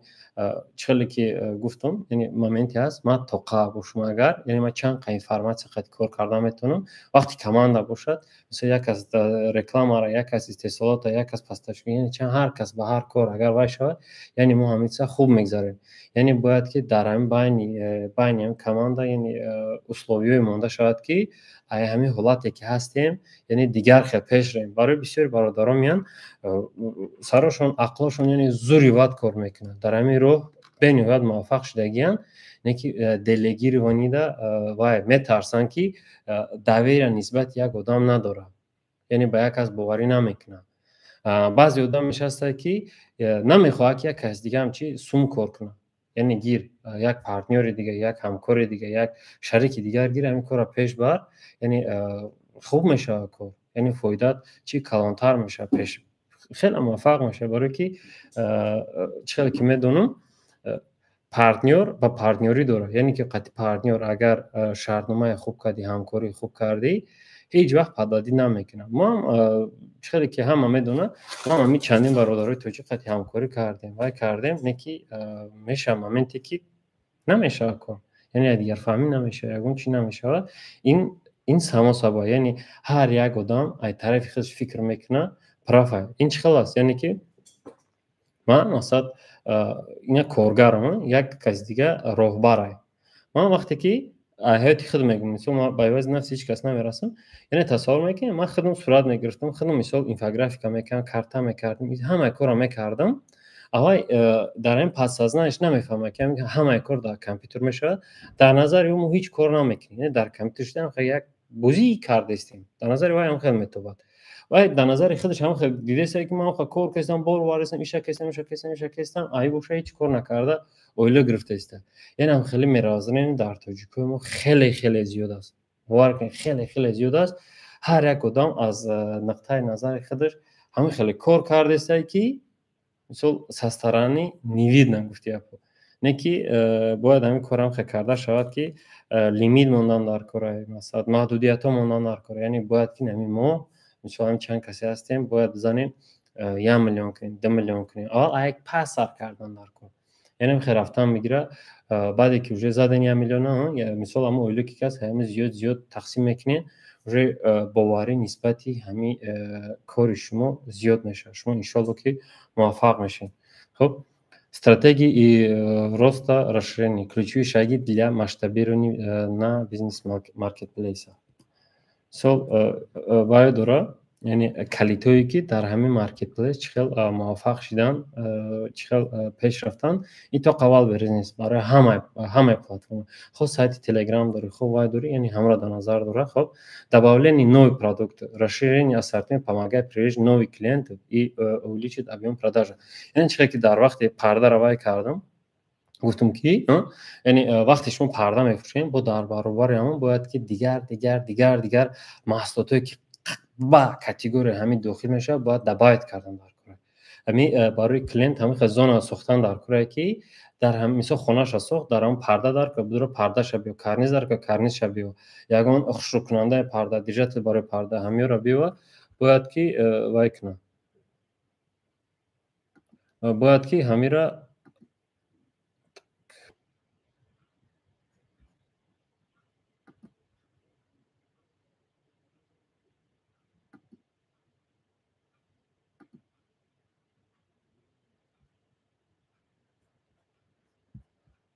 чӣ хеле ки гуфтам, яъне моменте ҳаст, ман тоқа бошам агар, яъне ман чанд қа информатсия қати кор кардан метавонам. Вақте команда бошад, мисол, як кас рекламара, як кас истеҳсолота, як кас поставщик, яъне чанд ҳар кас ба ҳар кор агар вай шавад, яъне мо ҳамин чиза хуб мегзарем. Яъне бояд ки дар ҳамин байни ҳамин команда, яъне условиҳое монда шавад, ки ай ҳамин ҳолате, ки ҳастем, яъне дигар хел пеш равем. Барои бисёри бародарон меян, сарошон, ақлошон, яъне зури вад кор мекунанд, дар ҳамин роҳ бениҳоят муваффақ шудагиянд, не ки делегированида вай метарсанд, ки доверия нисбати як одам надорад, яъне ба як кас боварӣ намекунад. Баъзе одам мешастад, ки намехоҳад, ки як каси дигаам чи сум кор кунад. Яъне гир як партнёри дига, як ҳамкори дига, як шарики дигар гир, ҳамин корро пеш бар, яъне хуб мешавад кор, яъне фоидаат чи калонтар мешавад, пеш хеле муваффақ мешавад. Барое ки чӣ хеле ки медонам, партнёр ба партнёрӣ дорад, яъне ки қати партнёр агар шартномаи хуб кардӣ, ҳамкории хуб кардӣ, ҳеҷ вақт пададӣ намекунад. Мо ҳам, чӣ хеле ки ҳама медонад, мо ҳам ҳамин чандин бародарои тоҷик қати ҳамкорӣ кардем, вай кардем, не ки мешавад моменте, ки намешавад кор, яъне якдигарфаҳмӣ намешавад, ягон чӣ намешавад. Ин само собой, яъне ҳар як одам ай тарафи худаш фикр мекунад, прав ай. Ин чӣ хел аст? Яъне ки ман, мақсад, ина коргарам, як каси дига роҳбарай. Ман вақте ки ҳаёти худ мегӯм, мисол, ман ба ивази нафси ҳеҷ кас намерасам, яъне тасаввур мекунем, ман худам сурат мегирифтам, худам, мисол, инфографика мекардам, карта мекардам, ҳамаи корро мекардам. Аввай дар ин подсознанияш намефаҳмад, ки ҳамаи кор дар компютер мешавад. Дар назари ӯ мо ҳеҷ кор намекунем, яъне дар компютер шудаам як бозӣ кардаистем. Дар назари вай ҳам хел метобад. Вай дар назари худаш ҳам хел дидеста, ки ман кор кардам, бор овардастам, иша кестам, иша кестам, иша кестам, ай боша ҳеҷ кор накарда оила гирифтаиста. Яъне ҳам хеле мировоззрение дар тоҷикои мо хеле хеле зиёд аст, бовар кунед, хеле хеле зиёд аст. Ҳар як одам аз нуқтаи назари худаш ҳамин хеле кор кардааста, ки мисол со стороны не видно, гуфти япо. Не ки бояд ҳамин корам хел карда шавад, ки лимит мондан дар кора, масалан, маҳдудиятҳо мондан дар кора. Яъне бояд ки ҳамин мо, мисол, ҳамин чанд касе ҳастем, бояд бизанем, 1 миллион кунем, 2 миллион кунем, аввал як пас сар кардан дар кор. Яъне хел рафтан мегира. Баъде ки уже заден 1 миллиона, мисол, ҳамон оиле ки кас ҳами зиёд зиёд тақсим мекунед, уже боварӣ нисбати ҳамин кори шумо зиёд мешавад, шумо иншоалло ки муваффақ мешавед. Хуб, стратегии и роста, расширения, ключевые шаги для масштабирования на бизнес маркетплейса. Мисол, вай дора, яъне калидҳое, ки дар ҳамин маркетплейс чӣ хел муваффақ шидан, чӣ хел пеш рафтан. Ин то Wildberries нест, барои ҳамаи платформа. Хоб, сайти Телеграм дорӣ, хоб, вай дорӣ, яъне ҳамаро дар назар дора. Хоб, добавление новый продукт, расширение ассортимент помогает привлечь новый клиентов и увеличить объем продажи. Яъне чӣ хел ки дар вақти пардара вай кардам, гуфтум, ки яъне вақте шумо парда мефурӯшем, бо дар баробари ҳамон бояд ки дигар, дигар, дигар, дигар маҳсулотое, ки ба категорияи ҳамин дохил мешавад, бояд добавить кардан дар кора. Ҳами барои клиент ҳамин хел зона сохтан дар корае, ки дар мисол хонаша сохт, дар ҳамон парда дар кор будро, пардаша биё, карниз дар кор, карнизша биё, ягон хушрӯкунандаи парда, держатель барои парда, ҳамиёро биёва, бояд ки вай кунад, бояд ки ҳамира.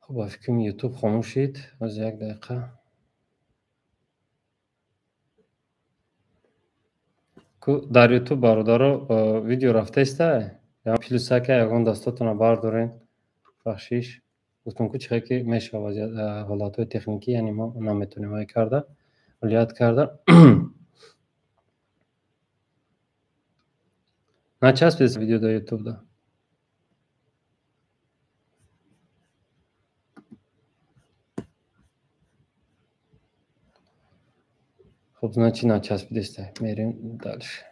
Хуб, ба фикрам, Ютуб хомӯш шид. Ҳозир, як дақиқа. Дар Ютуб, бародаро, видео рафтаиста? Плюсака ягон дастотонро бардорен. Бахшиш, гуфтум, ку чихе ки мешавад ҳолатҳои техникӣ, яъне мо наметонем вай карда, влиять карда. Начаспид видео дар Ютубда. Хуб, значит, начаспидеста, мерем дальше.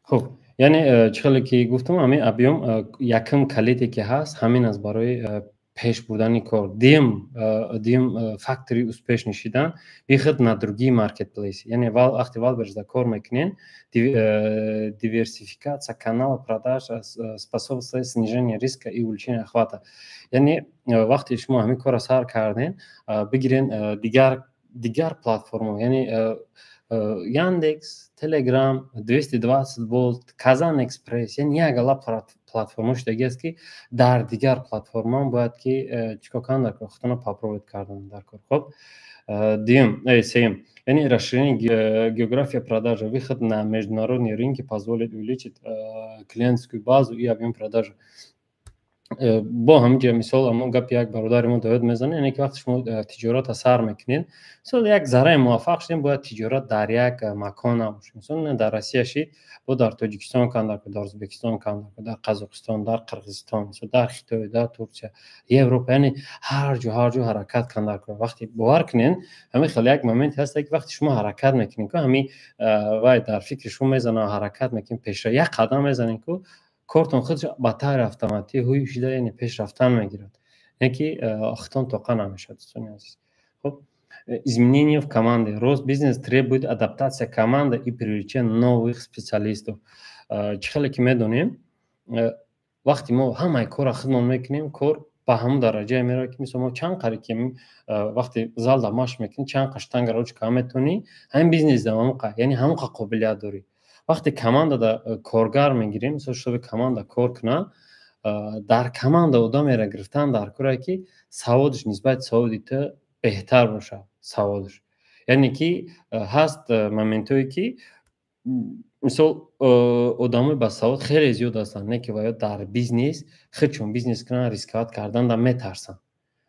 Хуб, яъне чӣ хеле ки гуфтам, ҳамин объем якум калиде, ки ҳаст, ҳамин аст барои пеш бурдани кор. Дуюм фактори успешный шидан — выход на другие маркетплейсы. Яъне вақте Wildberries кор мекунен, диверсификация канала продаж способствует снижению риска и увеличению охвата. Яъне вақте шумо ҳамин корро сар карден, бигирен дигар платформа, яъне Яндекс, Телеграм, 220 Волт, Казан Экспресс, яъне як ала платформа шудаги аст, ки дар дигар платформаам бояд ки чӣ кор кунанд дар кор, худтона попробовать кардан дар кор. Хоб, дуюм, сеюм, яъне расширение география продажи, выход на международные рынки позволит увеличить клиентскую базу и объем продажи. Бо ҳамин ҷо, мисол, ҳамон гапи як бародари мо доёд мезанад, яъне ки вақте шумо тиҷората сар мекунед, мисол, як зарраи муваффақ шудем, бояд тиҷорат дар як макон набошад. Мисол, дар Россия шид, бо дар Тоҷикистон кан дар, дар Ӯзбекистон кан дар, дар Қазоқистон, дар Қирғизистон, мисол, дар Хитой, дар Турсия, Европа, яъне ҳар ҷо, ҳар ҷо ҳаракат кан дар. Вақте, бовар кунед, ҳамин хеле як моменте ҳаста, ки вақте шумо ҳаракат мекунед, ку ҳамин вай дар фикри шумо мезанад, ҳаракат мекунед, пешра як қадам мезанед, ку кортон худш ба таври автоматӣ ҳуй шида, яъне пеш рафтан мегирад, яъне ки хитон тоқа намешавад, дӯстони азиз. Хуб, изменение в команде. Рост бизнес требует адаптация команды и привлечение новых специалистов. Чӣ хеле ки медонем, вақте мо ҳамаи корро худмон мекунем, кор ба ҳамон дараҷае меравад, ки мисол мо чанд қари ки вақте залда машқ мекунӣ, чанд қа штангара ручка метавонӣ, ҳамин бизнесда ҳамон, яъне ҳамон қа қобилият дорӣ. Вақте командада коргар мегирем, мисол, шутоби команда кор кунад, дар команда одамеро гирифтан дар коре, ки саводаш нисбати саводи ту беҳтар бошад саводаш. Яъне ки ҳаст моментҳое, ки мисол одамои басавод хеле зиёд ҳастанд, не ки ва ё дар бизнес худшон бизнес кунанд, рисковать кардан да метарсанд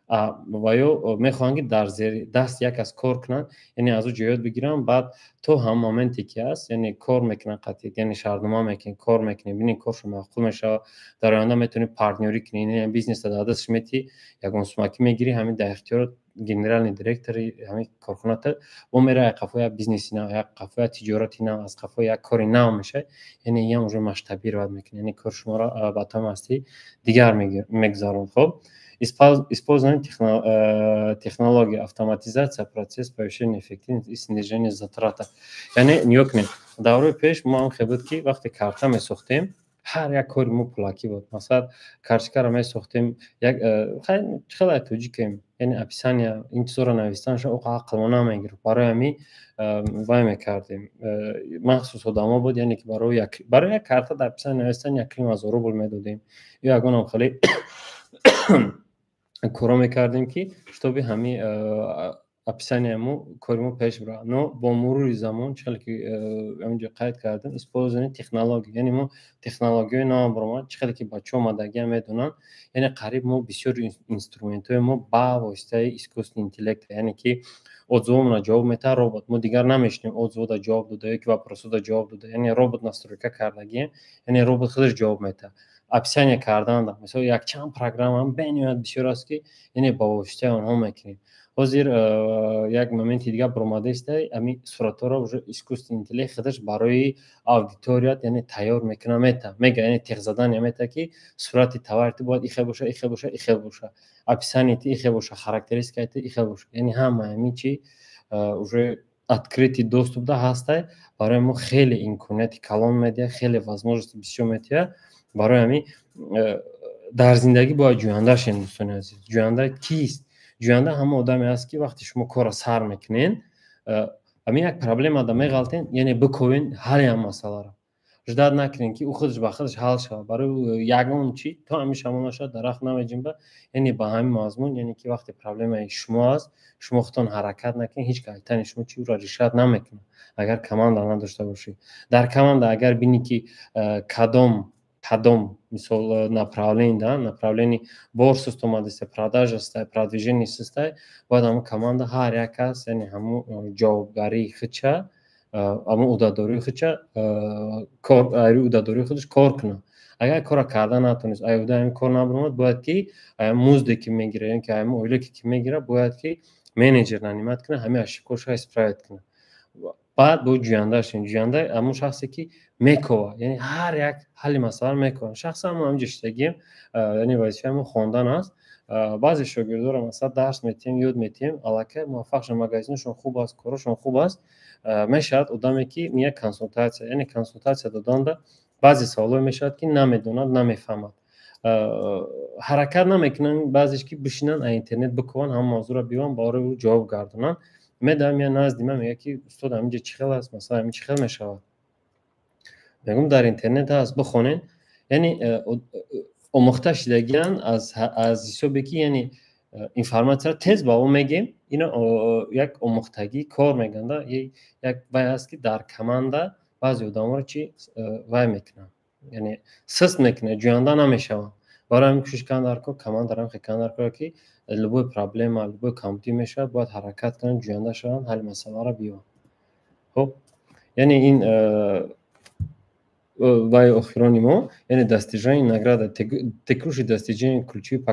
ва ё мехоҳанд, ки дар зери даст як кас кор кунанд, яъне аз ӯ ҷо ёд бигиранд. Баъд то ҳамон моменте, ки ҳаст, яъне кор мекунанд қатъи, яъне шартнома мекунед, кор мекунед, бинед, коршо маъқул мешавад, дар оянда метавонӣ партнёрӣ кунӣ, яъне бизнеса дар дасташ метиҳӣ, ягон сумакӣ мегирӣ, ҳамин дар ихтиёрот генеральный директори ҳамин корхоната бо мера, як қафо як бизнеси нав, як қафо як тиҷорати нав, аз қафо як кори нав мешавад. Яъне иам уже масштабировать мекунад, яъне кори шуморо ба тамоми ҳастӣ дигар мегузаронад. Хоб, использование технологии, автоматизация процесс, повышение эффективности и снижение затрата. Яъне нигоҳ кунед, давраи пеш мо ҳам хел буд, ки вақте карта месохтем, ҳар як кори мо пулакӣ буд. Масалан, карточкаро месохтем, як хеле тоҷикем, яъне описания, ин чизоро навистанаша оқа ақлмо намегирифт. Барои ҳамин вай мекардем, махсус одамо буд, яъне ки барои як карта дар описания навистан 1,5 ҳазор рубл медодем ё ягонам хеле коро мекардем, ки чтобы ҳамин Описания мо, кори мо пеш бирад. Но бо мурури замон, чӣ хеле ки ҳаминҷо қайд кардем, использование технология, яъне мо технологияҳои нав баромад, чӣ хеле ки бачаҳо омадагиам медонанд, яъне қариб мо бисёр инструментҳои мо ба воситаи искусственный интеллект, яъне ки отзывомона ҷавоб метаҳад робот. Мо дигар намешинем отзывода ҷавоб дода ё ки вопросода ҷавоб дода, яъне робот настройка кардагием, яъне робот худаш ҷавоб метаҳад. Описание карданда, мисол, якчанд программаам бениҳоят бисёр аст, ки яъне ба воситаи онҳо мекунем. Ҳозир як моменти дигар баромадаиста, ҳамин суратҳоро уже искусственный интеллект худаш барои аудиторият, яъне, тайёр мекуна, мета мега, яъне техзадания мета, ки сурати товари ту бояд ихел боша, ихел боша, ихел боша, описанияи ту ихел боша, характеристикаи ту ихел боша. Яъне ҳама ҳамин чи уже открытый доступ да ҳастай. Барои мо хеле имконияти калон медиҳад, хеле возможности бисёр медиҳад. Барои ҳамин дар зиндагӣ бояд ҷӯянда шем, дӯстони азиз. Ҷӯянда кист? Ҷӯянда ҳамон одаме аст, ки вақте шумо корро сар мекунен, ҳамин як проблемада меғалтен, яъне биковен ҳалли ҳам масъаларо. Ждать накунем, ки ӯ худаш ба худаш ҳал шавад. Барои ягон чи то ҳамин шамол нашавад, дарахт намеҷунбад. Яъне ба ҳамин мазмун, яъне ки вақте проблемаи шумо аст, шумо худтон ҳаракат накунед, ҳеҷ кайтани шумо чи ӯро решать намекунад, агар команда надошта бошӣ. Дар команда агар бинӣ, ки кадом, мисол, направление да направление бор суст омадаста, продажа стай, продвижение сустай, бояд ҳамон команда ҳар як кас, яъне ҳамон ҷавобгарии худша, ҳамон ӯҳдадории худша кор, ӯҳдадории худаш кор кунад. Агар корро карда натонист, ай ӯҳдаи ҳамин кор набаромад, бояд ки музде ки мегирад ё ки ҳамин ойлике ки мегирад, бояд ки менеҷер нанимать кунад, ҳамин ошибкаҳошро исправить кунад. Баъд бо ҷӯянда шем. Ҷӯянда ҳамон шахсе, ки мековад, яъне ҳар як ҳалли масъаларо мековад. Шахсан мо ҳаминҷо шиштагием, яъне вазифаи мо хондан аст. Баъзе шогирдоро, масалан, дарс метиҳем, ёд метиҳем, аллакай муваффақ шуд, магазинашон хуб аст, корашон хуб аст. Мешавад одаме, ки меяд консултатсия, яъне консултатсия доданда баъзе саволҳое мешавад, ки намедонад, намефаҳмад, ҳаракат намекунанд баъзеш, ки бишинанд, аз интернет бикованд, ҳамон мавзӯъро биёванд, барои ӯ ҷавоб гардонанд. Медоям, меяд назди ман, мегӯяд, ки устод, ҳаминҷо чӣ хел аст, масалан, ҳамин чӣ хел мешавад? Мегӯм, дар интернет ҳаст, бихонед. Яъне омӯхта шидагианд аз ҳисобе, ки яъне информатсияро тез ба ӯ мегем. Ино як омӯхтагӣ кор меганда, як вай аст, ки дар команда баъзе одаморо чи вай мекунанд, яъне сист мекунад, ҷӯянда намешаванд. Барои ҳамин кӯшиш кунанд дар кор, командаро ҳам хел кунанд дар кор, ки любой проблема, любой камбудӣ мешавад, бояд ҳаракат кунанд, ҷӯянда шаванд, ҳалли масъаларо биёбанд. Хуб, яъне ин вай охирони мо, яъне достижение, награда, текущие достижения, ключевые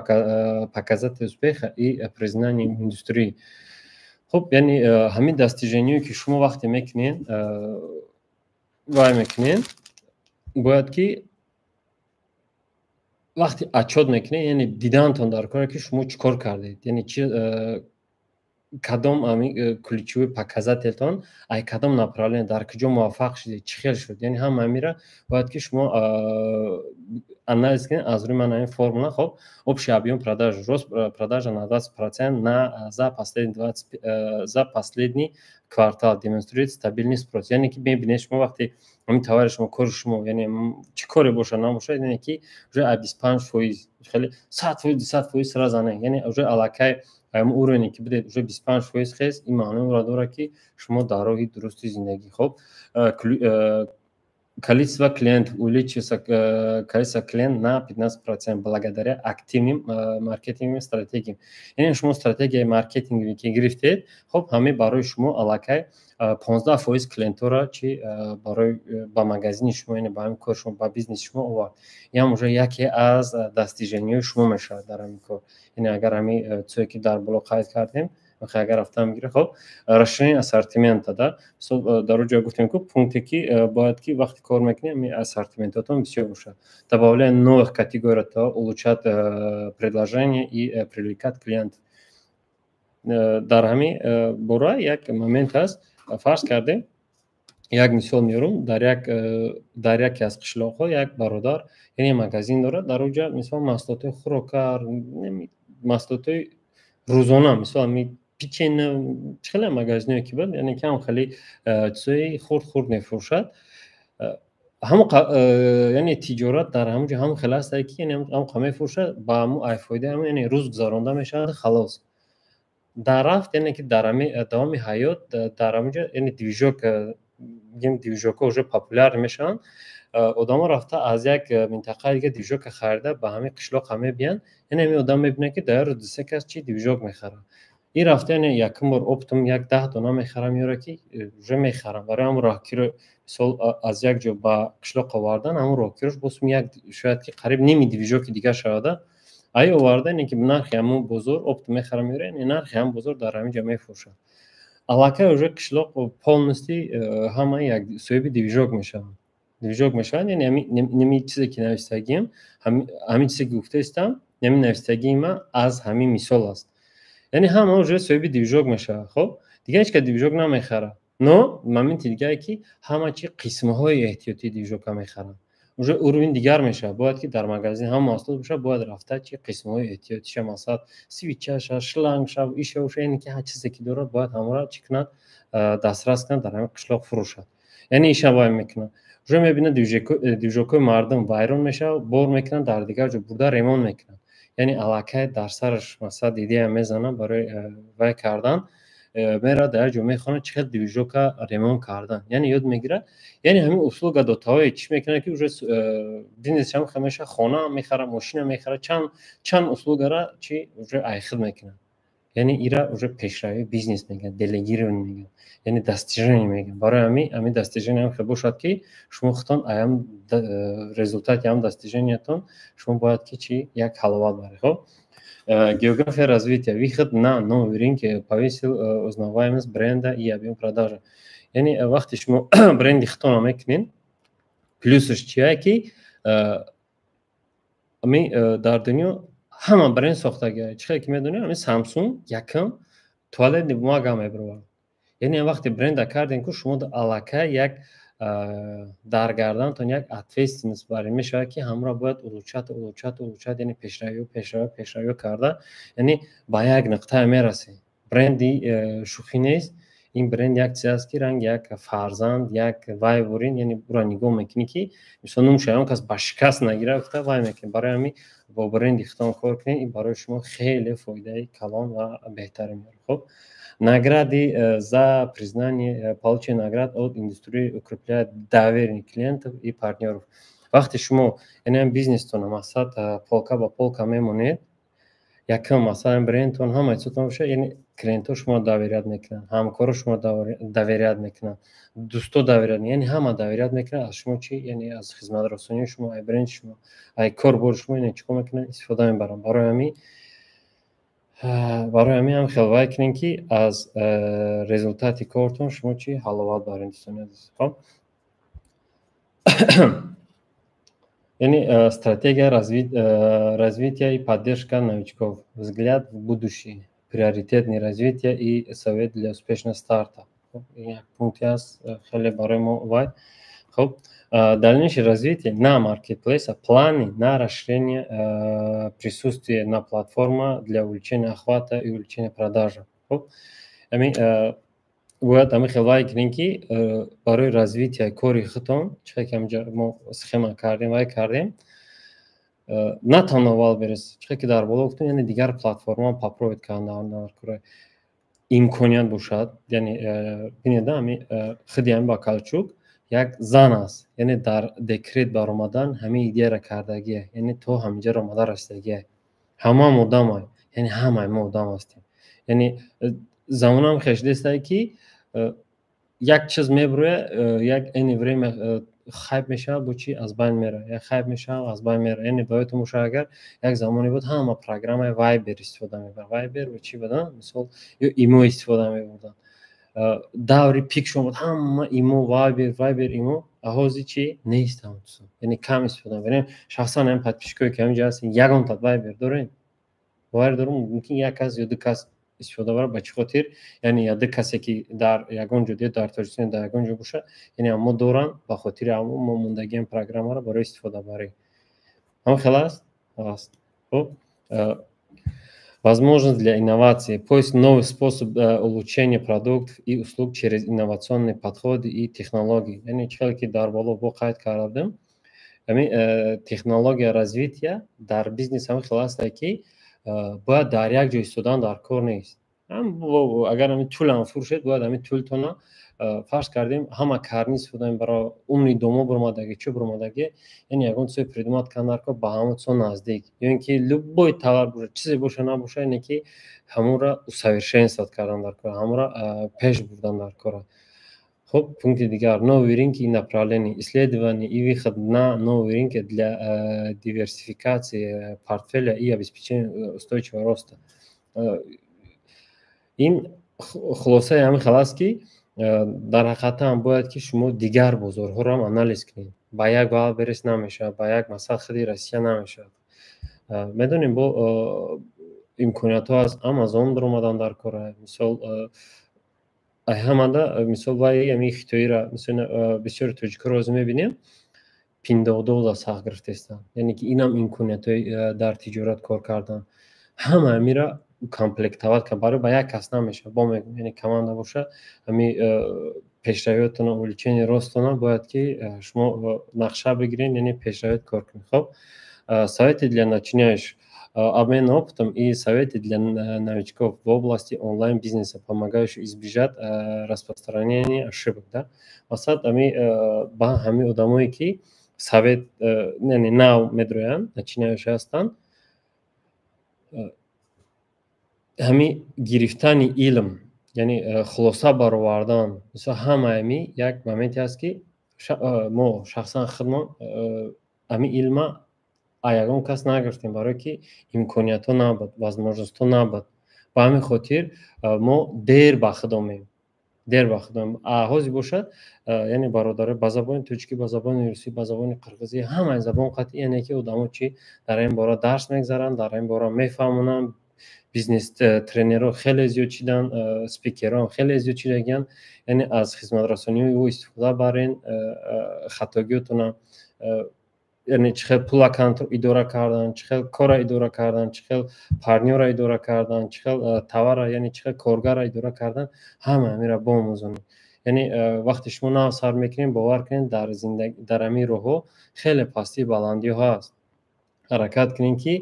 показатели успеха и признание индустрии. Хуб, яъне ҳамин достижениҳое, ки шумо вақте мекунед, вай мекунед, бояд ки вақте отчёт мекунед, яъне дидантон дар коре, ки шумо чӣ кор кардед, яъне чи кадом ключевой показательтон, ай кадом направление, дар куҷо муваффақ шудед, чӣ хел шуд. Яъне ҳама ҳамира бояд ки шумо анализ кунед аз рӯи ман ҳамин формула. Хоб, общий объем продаж, рост продажа на 20% на за последний квартал демонстрирует стабильный спрос. Яъне ки мебинед шумо, вақте ҳамин товари шумо, кори шумо, яъне чӣ коре боша набошад, яъне ки уже ай 25%, хеле 100%, 200% сразу не, яъне уже аллакай ҳамин уровне ки будед, уже 25% хез, ин маъноро дорад, ки шумо дар роҳи дурусти зиндагӣ. Хоб, количество клиентов, увеличится количество клиент на 15% благодаря активным маркетинговым стратегиям. Яъне шумо стратегияи маркетинговӣ ки гирифтед, хоб, ҳамин барои шумо аллакай 15% клиентҳоро чи барои ба магазини шумо, яъне ба ҳамин кори шумо, ба бизнеси шумо овард. Ин уже яке аз достижениҳои шумо мешавад дар ҳамин кор, яъне агар ҳамин чизе, ки дар боло қайд кардем, агар рафтан бигиред. Хоб, расширение ассортимента да, мисол, дар он ҷо гуфтем, ку пункте, ки бояд ки вақте кор мекунем, ҳамин ассортиментотон бисёр бошад, добавление новых категорий, то улучшать предложение и привлекать клиентов. Дар ҳамин бора як момент ҳаст. Фарз кардем, як мисол меорам: дар яке аз қишлоқҳо як бародар, яъне, магазин дорад. Дар он ҷо, мисол, маҳсулотҳои хӯрока, маҳсулотҳои рӯзона, мисол, ҳамин печенье, чӣ хеле магазиное ки буд, яъне кам хеле чизои хурд хурд мефурӯшад. Ҳамон, яъне, тиҷорат дар ҳамон ҷо ҳамон хел ҳастае, ки яъне ҳамон мефурӯшад, ба ҳамон ай фоидаи ҳамон, яъне, рӯз гузаронда мешавад, халос. Дар рафт, яъне ки дар ҳами давоми ҳаёт, дар ҳаминҷо, яъне движок, бигем, движокҳо уже популяр мешаванд. Одамо рафта аз як минтақаи дига движока харида ба ҳамин қишлоқа мебиянд. Яъне ҳамин одам мебинад, ки дар як рӯз ду се кас чи движок мехарад. Ин рафта, яъне якум бор оптом як 10 дона мехарам, ёра ки уже мехарам. Барои ҳамон роҳкиро, мисол, аз як ҷо ба қишлоқ овардан, ҳамон роҳкирош боз як шояд ки қариб ними движоки дигар шавада. Ай оварда, яъне ки нархи ҳамон бозор оптом мехарам, меёра, яъне нархи ҳамон бозор дар ҳамин ҷо мефурӯшад. Аллакай уже қишлоқ полностью ҳама як соҳиби движок мешаванд, движок мешаванд. Яъне ними чизе ки навистагиам, ҳамин чизе ки гуфтаистам, ҳамин навистагии ман аз ҳамин мисол аст. Яъне ҳама уже соҳиби движок мешавад. Хоб, дигар ҳеч кас движок намехарад, но моменти дигае ки ҳама чи қисмҳои эҳтиётии движока мехаранд, уже уровень дигар мешавад. Бояд ки дар магазин ҳама маҳсулот бошад, бояд рафта чи қисмҳои эҳтиётиша, масалан, свечаша, шлангша, иша, уша, яъне ки ҳар чизе ки дорад, бояд ҳамаро чӣ кунад, дастрас кунад, дар ҳамин қишлоқ фурӯшад. Яъне иша вай мекунад, уже мебинад, движокҳои мардум вайрон мешавад, бор мекунанд, дар дигар ҷо бурда ремонт мекунанд. Яъне аллакай дар сараш, масалан, идея мезанад барои вай кардан, меравад, дар як ҷо мехонад, чӣ хел движока ремонт кардан, яъне ёд мегирад. Яъне ҳамин услуга дотаҳое чӣ мекунад, ки уже бизнесам хел мешавад, хона мехарад, мошина мехарад, чанд чанд услугара чи уже айхид мекунад. Яъне ира уже пешравии бизнес мегӯянд, делегирование мегӯянд, яъне достижение мегӯянд. Барои ҳамин достижение ҳам хел бошад, ки шумо худтон аям результати ҳам достижениятон шумо бояд ки чи як ҳаловат баред. Хоб, география развития, выход на новый рынок повысил узнаваемость бренда и объем продажи. Яъне вақте шумо бренди худтонро мекунед, плюсаш чия, ки ами дар дунё ҳама бренд сохтагия. Чӣ хеле ки медонем, ҳамин Самсунг якум туалетный бумага мебаровард. Яъне вақте бренда кардем, ку шумо аллакай як дар гардантон як ответственность бар ин мешавад, ки ҳамаро бояд улучшать, улучшать, улучшать, яъне пешравиё, пешравиё, пешравиё карда, яъне ба як нуқтае мерасед. Бренди шӯхӣ нест. Ин бренд як чиз аст, ки ранг як фарзанд, як вай бурин, яъне уро нигоҳ мекунӣ, ки мисол нумша ягон кас ба шикаст нагирад, гуфта вай мекунӣ. Барои ҳамин бо бренди худтон кор кунед, ин барои шумо хеле фоидаи калон ва беҳтаре меорад. Хоб, награды за признание, получение наград от индустрии укрепляет доверие клиентов и партнеров. Вақте шумо, яъне бизнестона, мақсад, полка ба полка мемонед, якум, масалан, брендтон, ҳама чизотон бошад, яъне клиентҳо шумо доверять мекунанд, ҳамкоро шумо доверять мекунанд, дӯсто доверять, яъне ҳама доверять мекунанд аз шумо чи, яъне аз хизматрасонии шумо, ай бренди шумо, ай корбори шумо, яъне чӣ кор мекунанд, истифода мебаранд. Барои ҳамин ҳам хел вай кунем, ки аз результати кортон шумо чи ҳаловат баред, дӯстони азиз. Хоб, яъне стратегия развития и поддержка новичков, взгляд в будущее, приоритетное развитие и совет для успешного старта. Ин як пункте аст хеле барои мо вай. Хоб, дальнейшее развитие на маркетплейса, планы на расширение присутствия на платформа для увеличения охвата и увеличения продажи. Хоб, ҳамин бояд ҳамин хел вай кунем, ки барои развитияи кори худтон, чӣ хел ки ҳаминҷа мо схема кардем, вай кардем, на танҳо Wildberries, чӣ хел ки дар боло гуфтем, яъне дигар платформаам попробовать кардан дар кора имконият бошад. Яъне бинед, ҳами худи ҳамин Бакалчук як зан аст, яъне дар декрет баромадан ҳамин идеяра кардагия, яъне то ҳаминҷаро омада расидагия. Ҳамаам одамай, яъне ҳамаи мо одам ҳастем. Яъне замонам хешдестае, ки як чиз мебурӯяд, як эни время хайп мешавад, бо чи аз байн меравад, як хайп мешавад, аз байн меравад. Яъне ба ёдтон бошад, агар як замоне буд, ҳама программаи Вайбер истифода мебард, Вайбер ва чӣ буд, мисол, ё Имо истифода мебурданд. Даври пикшон буд, ҳама Имо, Вайбер, Вайбер, Имо. А ҳозир чи нест ҳамон чизо, яъне кам истифода мебарем. Шахсан ҳамин подписчикое ки ҳаминҷа ҳастен, ягонта Вайбер дорем? Бовар дорум, мумкин як кас ё ду кас истифода барад. Ба чӣ хотир? Яъне я ду касе ки дар ягон ҷо ё дар Тоҷикистон, дар ягон ҷо бошад, яъне ҳамо доранд, ба хотири ҳамо мо мондагиам программаро барои истифодабарӣ. Ҳамон хел аст, аст. Хуб, возможность для инновации, поиск новый способ улучшения продуктов и услуг через инновационные подходы и технологии. Яъне чӣ хеле ки дар боло бо қайд карда будем, ҳамин технология развития дар бизнес ҳамин хел астае, ки бояд дар як ҷо истодан дар кор нест. Агар ҳамин тулам фурӯшед, бояд ҳамин тултона, фарз кардем, ҳама карниз истифода баро, умный домо буромадаги, чӣ буромадаги, яъне ягон чизе придумать кардан дар ба ҳамон чизо наздик, ё ин ки любой товар бошад, чизе боша набоша, яъне ки ҳамонро усовершенствовать кардан дар кора, ҳамонро пеш бурдан дар кора. Хуб, пункти дигар: новые рынки и направления, исследование и выход на новые рынки для диверсификации портфеля и обеспечения устойчивого роста. Ин хулосаи ҳамин хел аст, ки дар ҳақиқатан бояд ки шумо дигар бозорҳоро ҳам анализ кунед. Ба як Wildberries намешавад, ба як, масалан, худи Россия намешавад. Медонем, бо имкониятҳо аз Амазон даромадан дар кора, мисол, ҳамада, мисол, вай ҳамин хитоиро, мисол, бисёри тоҷикҳоро ҳозир мебинем, Пиндуодуода сахт гирифтаистанд. Яъне ки инам имкониятҳои дар тиҷорат кор кардан. Ҳама ҳамира комплектовать кард, барои ба як кас намешавад. Бо мегӯям, яъне команда боша, ҳами пешравиётона, увеличение ростона бояд ки шумо нақша бигиред, яъне пешравиёт кор кунед. Хоб, советы для начинающих: обмен опытом и советы для новичков в области онлайн-бизнеса, помогающие избежать распространения ошибок. Да? Масалан, ами ба ҳами одамое ки совет, яъне нав медроянд, начинающие ҳастанд, ҳами гирифтани илм, яъне хулоса баровардан, мисол, ҳама ҳами як моменте аст, ки мо шахсан худмон ҳами илма ягон кас нагирифтем, барое ки имкониятҳо набуд, возможностҳо набуд. Ба ҳамин хотир мо дер ба худ омем, дер ба худ омем. Ҳозир бошад, яъне бародаро, ба забони тоҷикӣ, ба забони русӣ, ба забони қирғизӣ, ҳамаи забон қатъи, яъне ки одамо чӣ дар ин бора дарс мегзаранд, дар ин бора мефаҳмонанд. Бизнес тренерҳо хеле зиёд шиданд, спикерҳоам хеле зиёд шидагиянд. Яъне аз хизматрасониҳои ӯ истифода барен, хатогиётона, яъне чӣ хел пула идора кардан, чӣ хел кора идора кардан, чӣ хел партнёра идора кардан, чӣ хел товара, яъне чӣ хел коргара идора кардан, ҳама ҳамира биомӯзонед. Яъне вақте шумо нав сар мекунед, бовар кунед, дар дар ҳамин роҳҳо хеле пастию баландиҳо ҳаст. Ҳаракат кунед, ки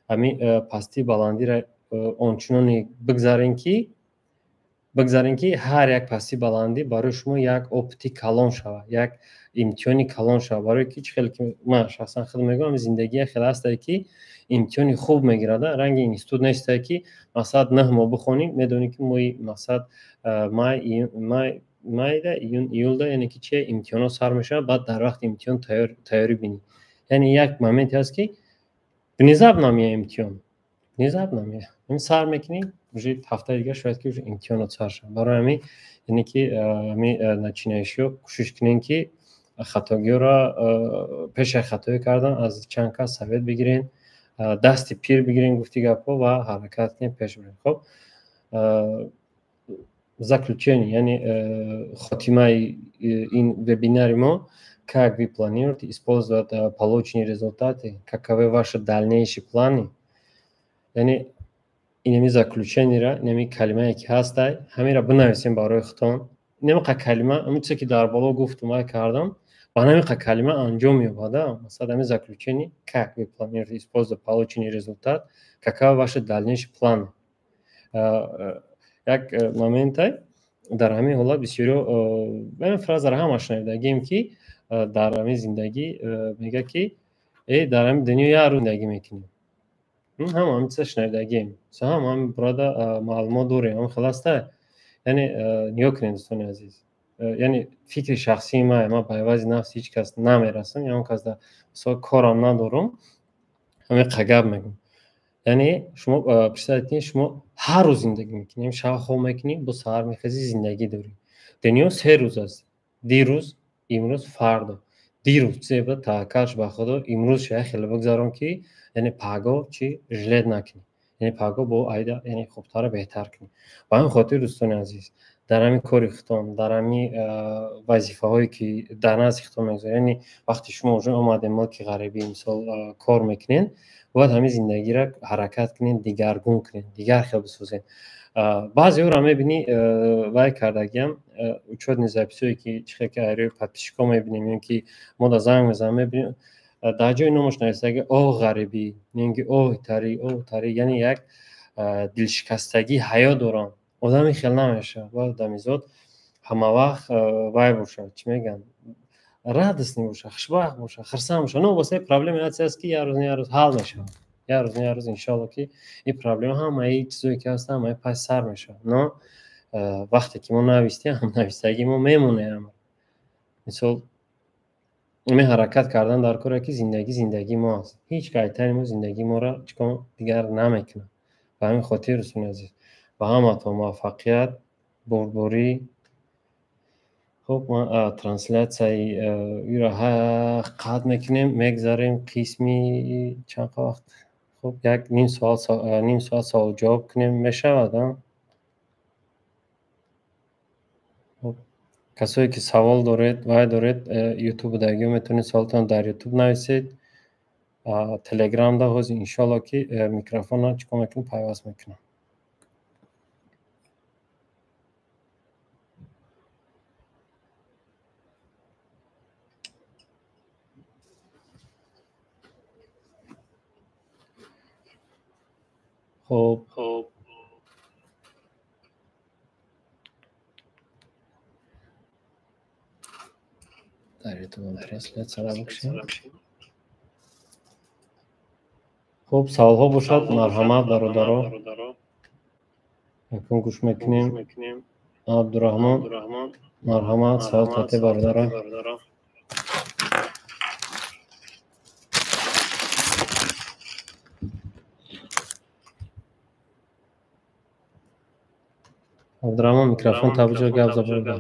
ҳамин пастию баландиро ончуноне бигзарен, ки ҳар як пастию баландӣ барои шумо як опыти калон шавад, як имтиҳони калон шавад. Барое ки чӣ хеле ки ман шахсан худ мегӯям, зиндагие хеле ҳастае, ки имтиҳони хуб мегирад. Ранги институт нестае, ки масалан 9 моҳ бихонӣ, медонӣ, ки моҳи, мақсад, май, майда, июн, июлда, яъне ки чи имтиҳонҳо сар мешавад, баъд дар вақти имтиҳон тайёрӣ бинӣ. Яъне як моменте ҳаст, ки внезапно меяд имтиҳон, внезапно меяд, сар мекунӣ, уже ҳафтаи дигар шояд ки уже имтиҳонот сар шавад. Барои ҳамин, яъне ки ҳамин начинающиҳо кӯшиш кунем, ки хатогиҳоро пешаи хатоӣ кардан аз чанд кас совет бигирен, дасти пир бигирен, гуфти гапҳо, ва ҳаракат кунем, пеш бирем. Хоб, заключение, яъне хотимаи ин вебинари мо: как вы планируете использовать полученные результаты, каковы ваши дальнейшие планы? Яъне инами заключениера, инами калимае ки ҳастай, ҳамира бинависем барои худтон. Инамиқа калима, ҳамин чизе ки дар боло гуфтум, вай кардам, ба ҳамиқа калима анҷом меёбада. Масалан, ҳамин заключение: как вы планируете использовать полученный результат, каковы ваши дальнейшие планы. Як моментай дар ҳамин ҳолат бисёриҳо ҳамин фразаро ҳама шунавидагием, ки дар ҳамин зиндагӣ мегӯяд, ки э дар ҳамин дунё як рӯз зиндагӣ мекунем. Ҳама ҳамин чиза шунавидагием, ҳама ҳамин борода маълумот дорем. Ҳамин хел аста. Яъне нигоҳ кунед, дӯстони азиз, яъне фикри шахсии ман, ман ба ивази нафси ҳеҷ кас намерасам, ягон кас дар мисол корам надорам, ҳамин гап мегӯям. Яъне шумо представить кунед, шумо ҳар рӯз зиндагӣ мекунӣ, шаб хоб мекунӣ, бо саҳар мехезӣ, зиндагӣ дорӣ. Дунё 3 рӯз аст: дирӯз, имрӯз, фардо. Дирӯз чизе буд, таваккалш ба Худо, имрӯз як хеле бигзарон, ки яъне пагоҳ чӣ жалеть накунӣ, яъне пагоҳ бо айда, яъне хубтару беҳтар кунӣ. Ба ҳамин хотир, дӯстони азиз, дар ҳамин кори худтон, дар ҳамин вазифаҳое ки дар назди худтон мегузоред, яъне вақте шумо уже омадем мулки ғарибӣ, мисол, кор мекунед, бояд ҳамин зиндагиро ҳаракат кунед, дигаргун кунед, дигар хел бисозед. Баъзеҳоро мебинӣ, вай кардагиам, учётный записьҳое ки чӣ хел ки айрӯи подписчикҳо мебинем, ё ки мо да занг мезанем, мебинем, дар ҷои номаш нависаги оҳ ғарибӣ, ё ин ки оҳ тарӣ, оҳ тарӣ, яъне як дилшикастагии ҳаёт доранд. Одами хел намешавад. Бояд одамизод ҳамавақт вай бошад, чӣ мегӯянд, радостный бошад, хушбахт бошад, хурсанд бошад. Новобаста проблема аст, ки як рӯз на як рӯз ҳал мешавад. Як рӯз на як рӯз, иншоалло, ки ин проблема, ҳамаи чизое ки ҳастанд, ҳамаи пас сар мешавад. Но вақте ки мо навистем, ҳам навистагии мо мемонад. Мисол, ме ҳаракат кардан дар коре, ки зиндагӣ зиндагии мо аст. Ҳеҷ кайтани мо зиндагии моро чикор дигар намекунад. Ба ҳамин хотир, дӯстони азиз, ба ҳаматон муваффақият, бурдборӣ. Хуб, ма трансляцияи иро қатъ мекунем, мегзарем қисми чанд вақт. Хуб, як ним соат, ним соат савол ҷавоб кунем, мешавад, а? Хуб, касое ки савол доред, вай доред, ютуб дагиё метавонед саволтон дар ютуб нависед. Телеграмда ҳозир, иншоалло, ки микрофонро чикор мекунем, пайваст мекунам. Хуб, дар ютуб трансляцияро бикушем. Хуб, саволҳо бошад, марҳамат, бародаро. Якум гӯш мекунем. Абдураҳмон, марҳамат, савол тате, бародаро. Абдураҳмон, микрофон табуҷо, гап за, бародар.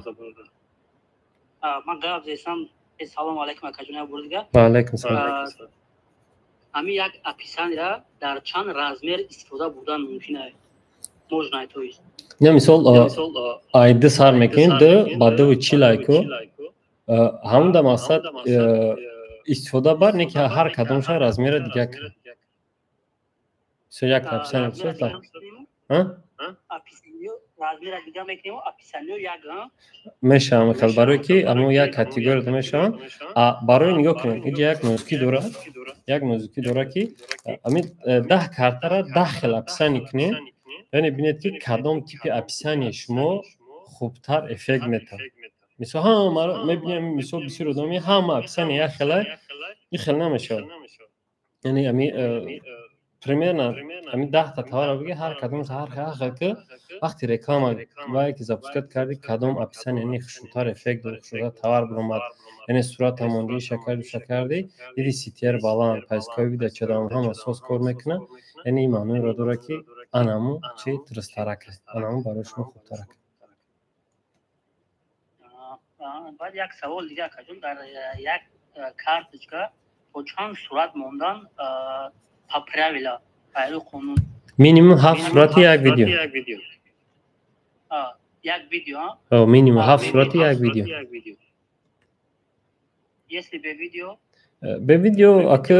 Ман гап зесам. Салому алайкум, акаҷон, бурдига. Ва алайкум салом. Ҳамин як описанияра дар чанд размер истифода бурдан мумкин аст, можно, то есть? Не, мисол, ай д сар мекунем, д ба дуву чил айку ҳамун да мақсад истифода бар, не ки ҳар кадомша размера дига кун. Мисол, як описания бисоз. Размера дига мекунем, описаниё як? Мешавам хел, барое ки амо як категория мешаванд. Барои нигоҳ кунед, инҷа як нозукӣ дорад, як нозукӣ дорад, ки ҳамин 10 картара 10 хел описание кунед, яъне бинед, ки кадом типи описание шумо хубтар эффект метавад. Мисол, ҳама мебинем, мисол, бисёр одами ҳама описание як хела, ин хел намешавад. Яъне ами примерно ҳамин 10-та товарро биги, ҳар кадомаш ҳар хел ки вақти реклама вае ки запускать кардӣ, кадом описание, яъне хушрӯтар эффект дорад, хушрӯтар товар биромад, яъне сурата мондӣ, иша кардӣ, уша кардӣ, диди CTR баланд, поисковый выдача ҳама соз кор мекунад. Яъне ин маъноеро дорад, ки анаму чи дурусттарак аст, анаму барои шумо хубтарак. Баъд як савол дига, акаҷон. Дар як карточка то чанд сурат мондан по правила, пайрӯи қонун? Минимум ҳафт сурати як видео. Як видео? Минимум ҳафт сурати як видео. Если бе видео? Бе видео, ака,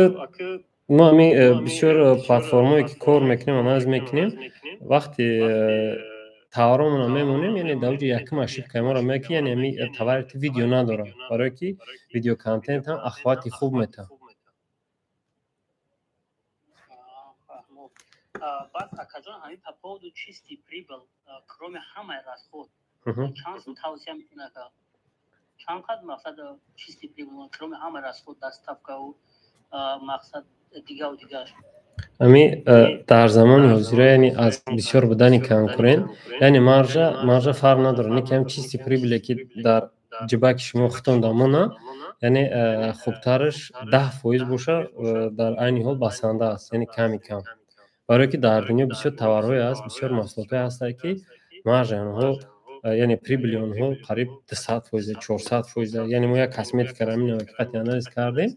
мо ҳамин бисёр платформое ки кор мекунем, анализ мекунем, вақте товаромонро мемонем, яъне дар уҷа якум ошибкаи моро меояд, ки яъне ҳами товаре ки видео надорад, барое ки видеоконтент ҳам охвати хуб метавад. Баъд, акаҷон, ҳамин по поводу чистый прибыль, кроме ҳамаи расход, чанд сум тавсия мекунад, ака? Чанд қад, мақсад, чистый прибыль, кроме ҳамаи расход, доставкау, мақсад, дигаву дигар? Ами дар замони ҳозира, яъне аз бисёр будани конкурент, яъне маржа фарқ надорад, не ки ҳам чистый прибыле ки дар ҷибаки шумо хитон дамона, яъне хубтараш 10% боша, дар айни ҳол басанда аст, яъне ками кам, барое ки дар дунё бисёр товарҳое аст, бисёр маҳсулотҳое ҳастанд, ки маржаи онҳо, яъне прибыли онҳо қариб 200%, 400%. Яъне мо як косметикаро ҳамин ҳақиқати анализ кардем,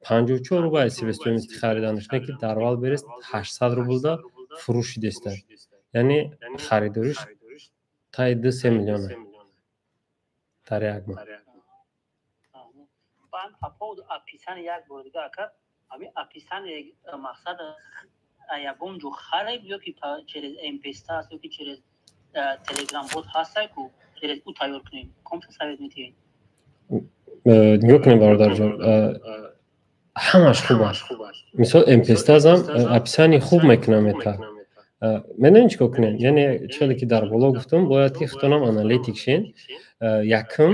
54 рубл себестоимости хариданаш, не ки дар Вайлдберриз 800 рублда фурӯши деста, яъне харидориш таи 2-3 миллиона дар як моҳ. По поводу описания як бор дига, ака. Ҳамин описание, мақсад, ягон ҷо харем ё ки через М-Песа аст, ё ки через Телеграм бот ҳастай ку, через ӯ тайёр кунем? Комта совет метиҳед? Нигоҳ кунем, бародарҷон, ҳамаш хуб аст. Мисол, М-Песазам описание хуб мекунам, мета Медонед чӣ кор кунед? Яъне чӣ хеле ки дар боло гуфтам, бояд ки худтонам аналитик шен. Якум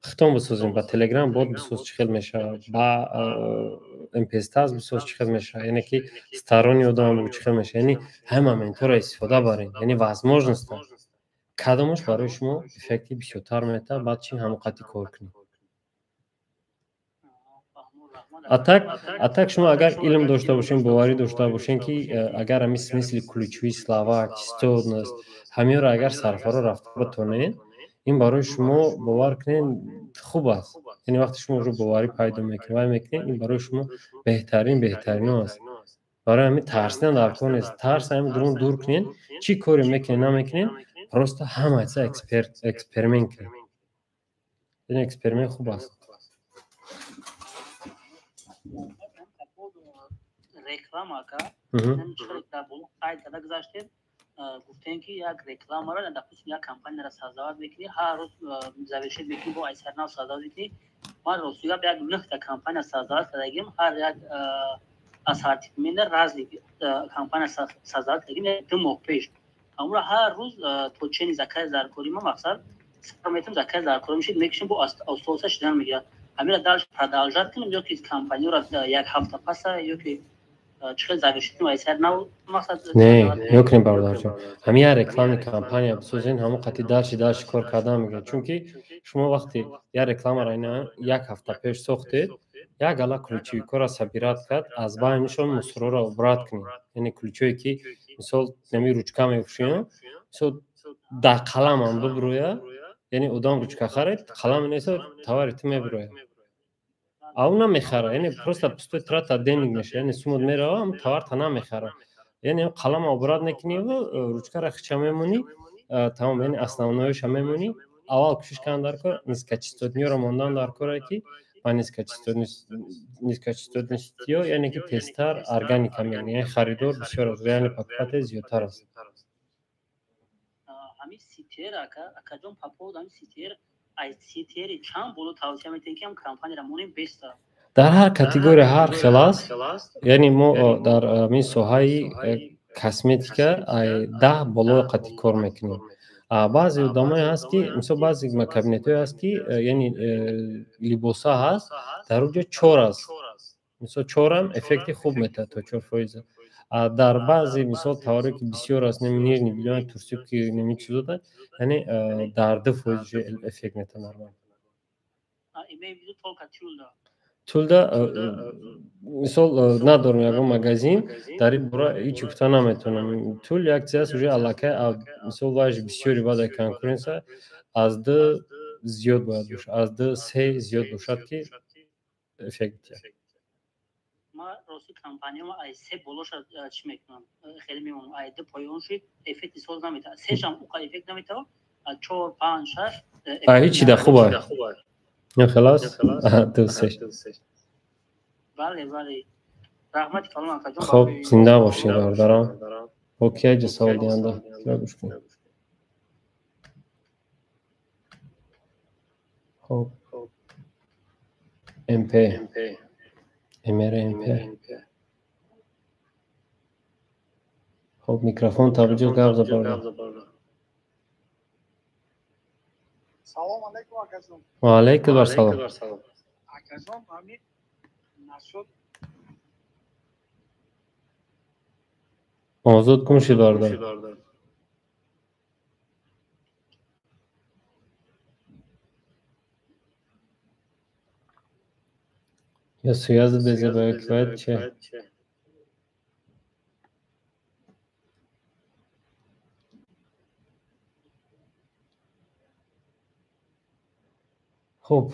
худтон бисозем, ба Телеграм бот бисоз, чӣ хел мешавад, ба МПСтаз бисоз, чӣ хел мешавад, яъне ки сторонний одам бигӯ, чӣ хел мешавад. Яъне ҳамин моментҳоро истифода баред, яъне возможность кадомаш барои шумо эффекти бисёртар метавад, баъд чи ҳамон қадди кор кунед. А так шумо агар илм дошта бошен, боварӣ дошта бошен, ки агар ҳамин смысли, ключевые слова, частотность, ҳаминро агар сарфаро рафта битонед, ин барои шумо, бовар кунед, хуб аст. Яъне вақте шумо уже боварӣ пайдо мекунед, вай мекунед, ин барои шумо беҳтарин, беҳтарино аст. Барои ҳамин тарсидан дар кор нест. Тарс ҳамин дурун дур кунед, чӣ коре мекунед, намекунед, просто ҳама чиза эксперимент кунед. Яъне эксперимент хуб аст. Реклама, ака, дар боло қайд карда гузаштем, гуфтем, ки як рекламаро, допустим, як компанияро создавать мекунӣ, ҳар рӯз завершить мекунӣ, бо айсарнав создавать мекунӣ. Ман рости гап, як нӯҳта компания создавать кардагим, ҳар як ассортимент разный компания создавать кардагим 2 моҳ пеш. Ҳамуро ҳар рӯз то чени заказ даркорӣ ма, мақсад, сар метам, заказ даркорӣ мешид, мекушем, бо оста шидан мегирад. Ҳамира дальше продолжать кунем ё ки компанияро як ҳафта паса, ё ки чӣ хел завершить кунем айсар нав, мақсад? Не, ё кунем, бародарҷон, ҳамин як рекламный кампания бисозен, ҳамон қати дальше кор кардан мегирад. Чунки шумо вақте як рекламаро ина як ҳафта пеш сохтед, як гала ключевик ҳоро собирать кард, аз байнишон мусорҳоро убрать кунед. Яъне ключое ки, мисол, нами ручка мефурӯшем, мисол, дар қаламам бибурӯя, яъне одам ручка харед, қалам нест, товари ту мебурояд, а ӯ намехара. Яъне просто пустой трата денег мешава, яъне сумот мерава, ам товарта намехара. Яъне қалама убрать мекуниву ручкара хича мемонӣ, тамом. Яъне основной ша мемонӣ. Аввал кӯшиш кардан дар кор низкочастотный ро мондан дар коре, ки ба низкочастотность иё, яъне ки тезтар органика мегирӣ, яъне харидор бисёр аст, реальный покупатель зиёдтар аст. Ҳамин CTR, ака, акаҷон, по поводу ҳамин CTR, ай CTR чанд боло тавсия метиҳем, ки ҳам компанияро монем беста? Дар ҳар категория ҳар хел аст. Яъне мо дар ҳамин соҳаи косметика ай 10 боло қати кор мекунем. Баъзе одамое ҳаст, ки мисол, баъзе кабинетҳое ҳаст, ки яъне либоса ҳаст, дар он ҷо чор аст, мисол, чорам эффекти хуб метиҳад, то 4%. Дар баъзе, мисол, товаре ки бисёр аст, неми нижний бельё, трусики, неми чизода, яъне дар 2% эффект метиҳад, нормал. Тюльда, мисол, надорем ягон магазин, дар ин бора ҳеҷ гуфта наметавонам. Тюль як чиз аст, уже аллакай, мисол, вайш бисёри баъд конкуренция, аз ду зиёд бояд бошад, аз ду се зиёд бошад, ки эффект диҳад. Ма рости компанияма ай се болоша чӣ мекунам, хеле мемонам. Ай ду поён шид, эффекти соз наметавад, сешам уқа эффект наметавад, чор, панҷ, шаш. Ҳечи да хуб а хелас ду се. Бале, раҳмати калон, акаҷон. Хоб, зинда бошед, бародарон. Бо кияҷа савол диҳанда гӯш кунед. Хоб, МП мр мп. Хоб, микрофон табиҷо, гап за, бародар. Салом алейкум, акаҷон. Ва алейкум ассалом. Акаҷон, ҳамин нашуд. Озод кун шид, бародар. Ё связь безебаёкивает че? Хуб,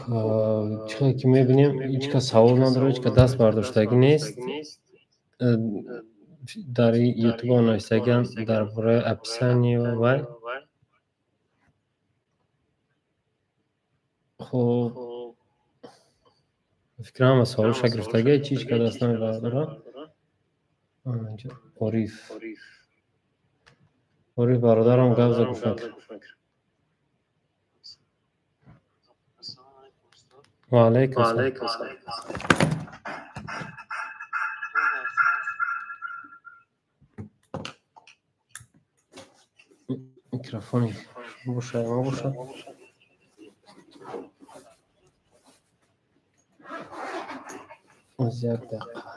чӣ хеле ки мебинем, ҳеҷ кас савол надорад, ҳеҷ кас даст бардоштагӣ нест. Дар ютуб нависагиам дар бораи описание вай. Хуб, фикрам, ҳама саволша гирифтагӣ, чи ҳеҷ кас даст намебардорад. Ориф, Ориф бародарам, гап за, гӯш мекунам. Ва алайкум ассалом. Микрофони бошад, набошад. Аз як дақиқа.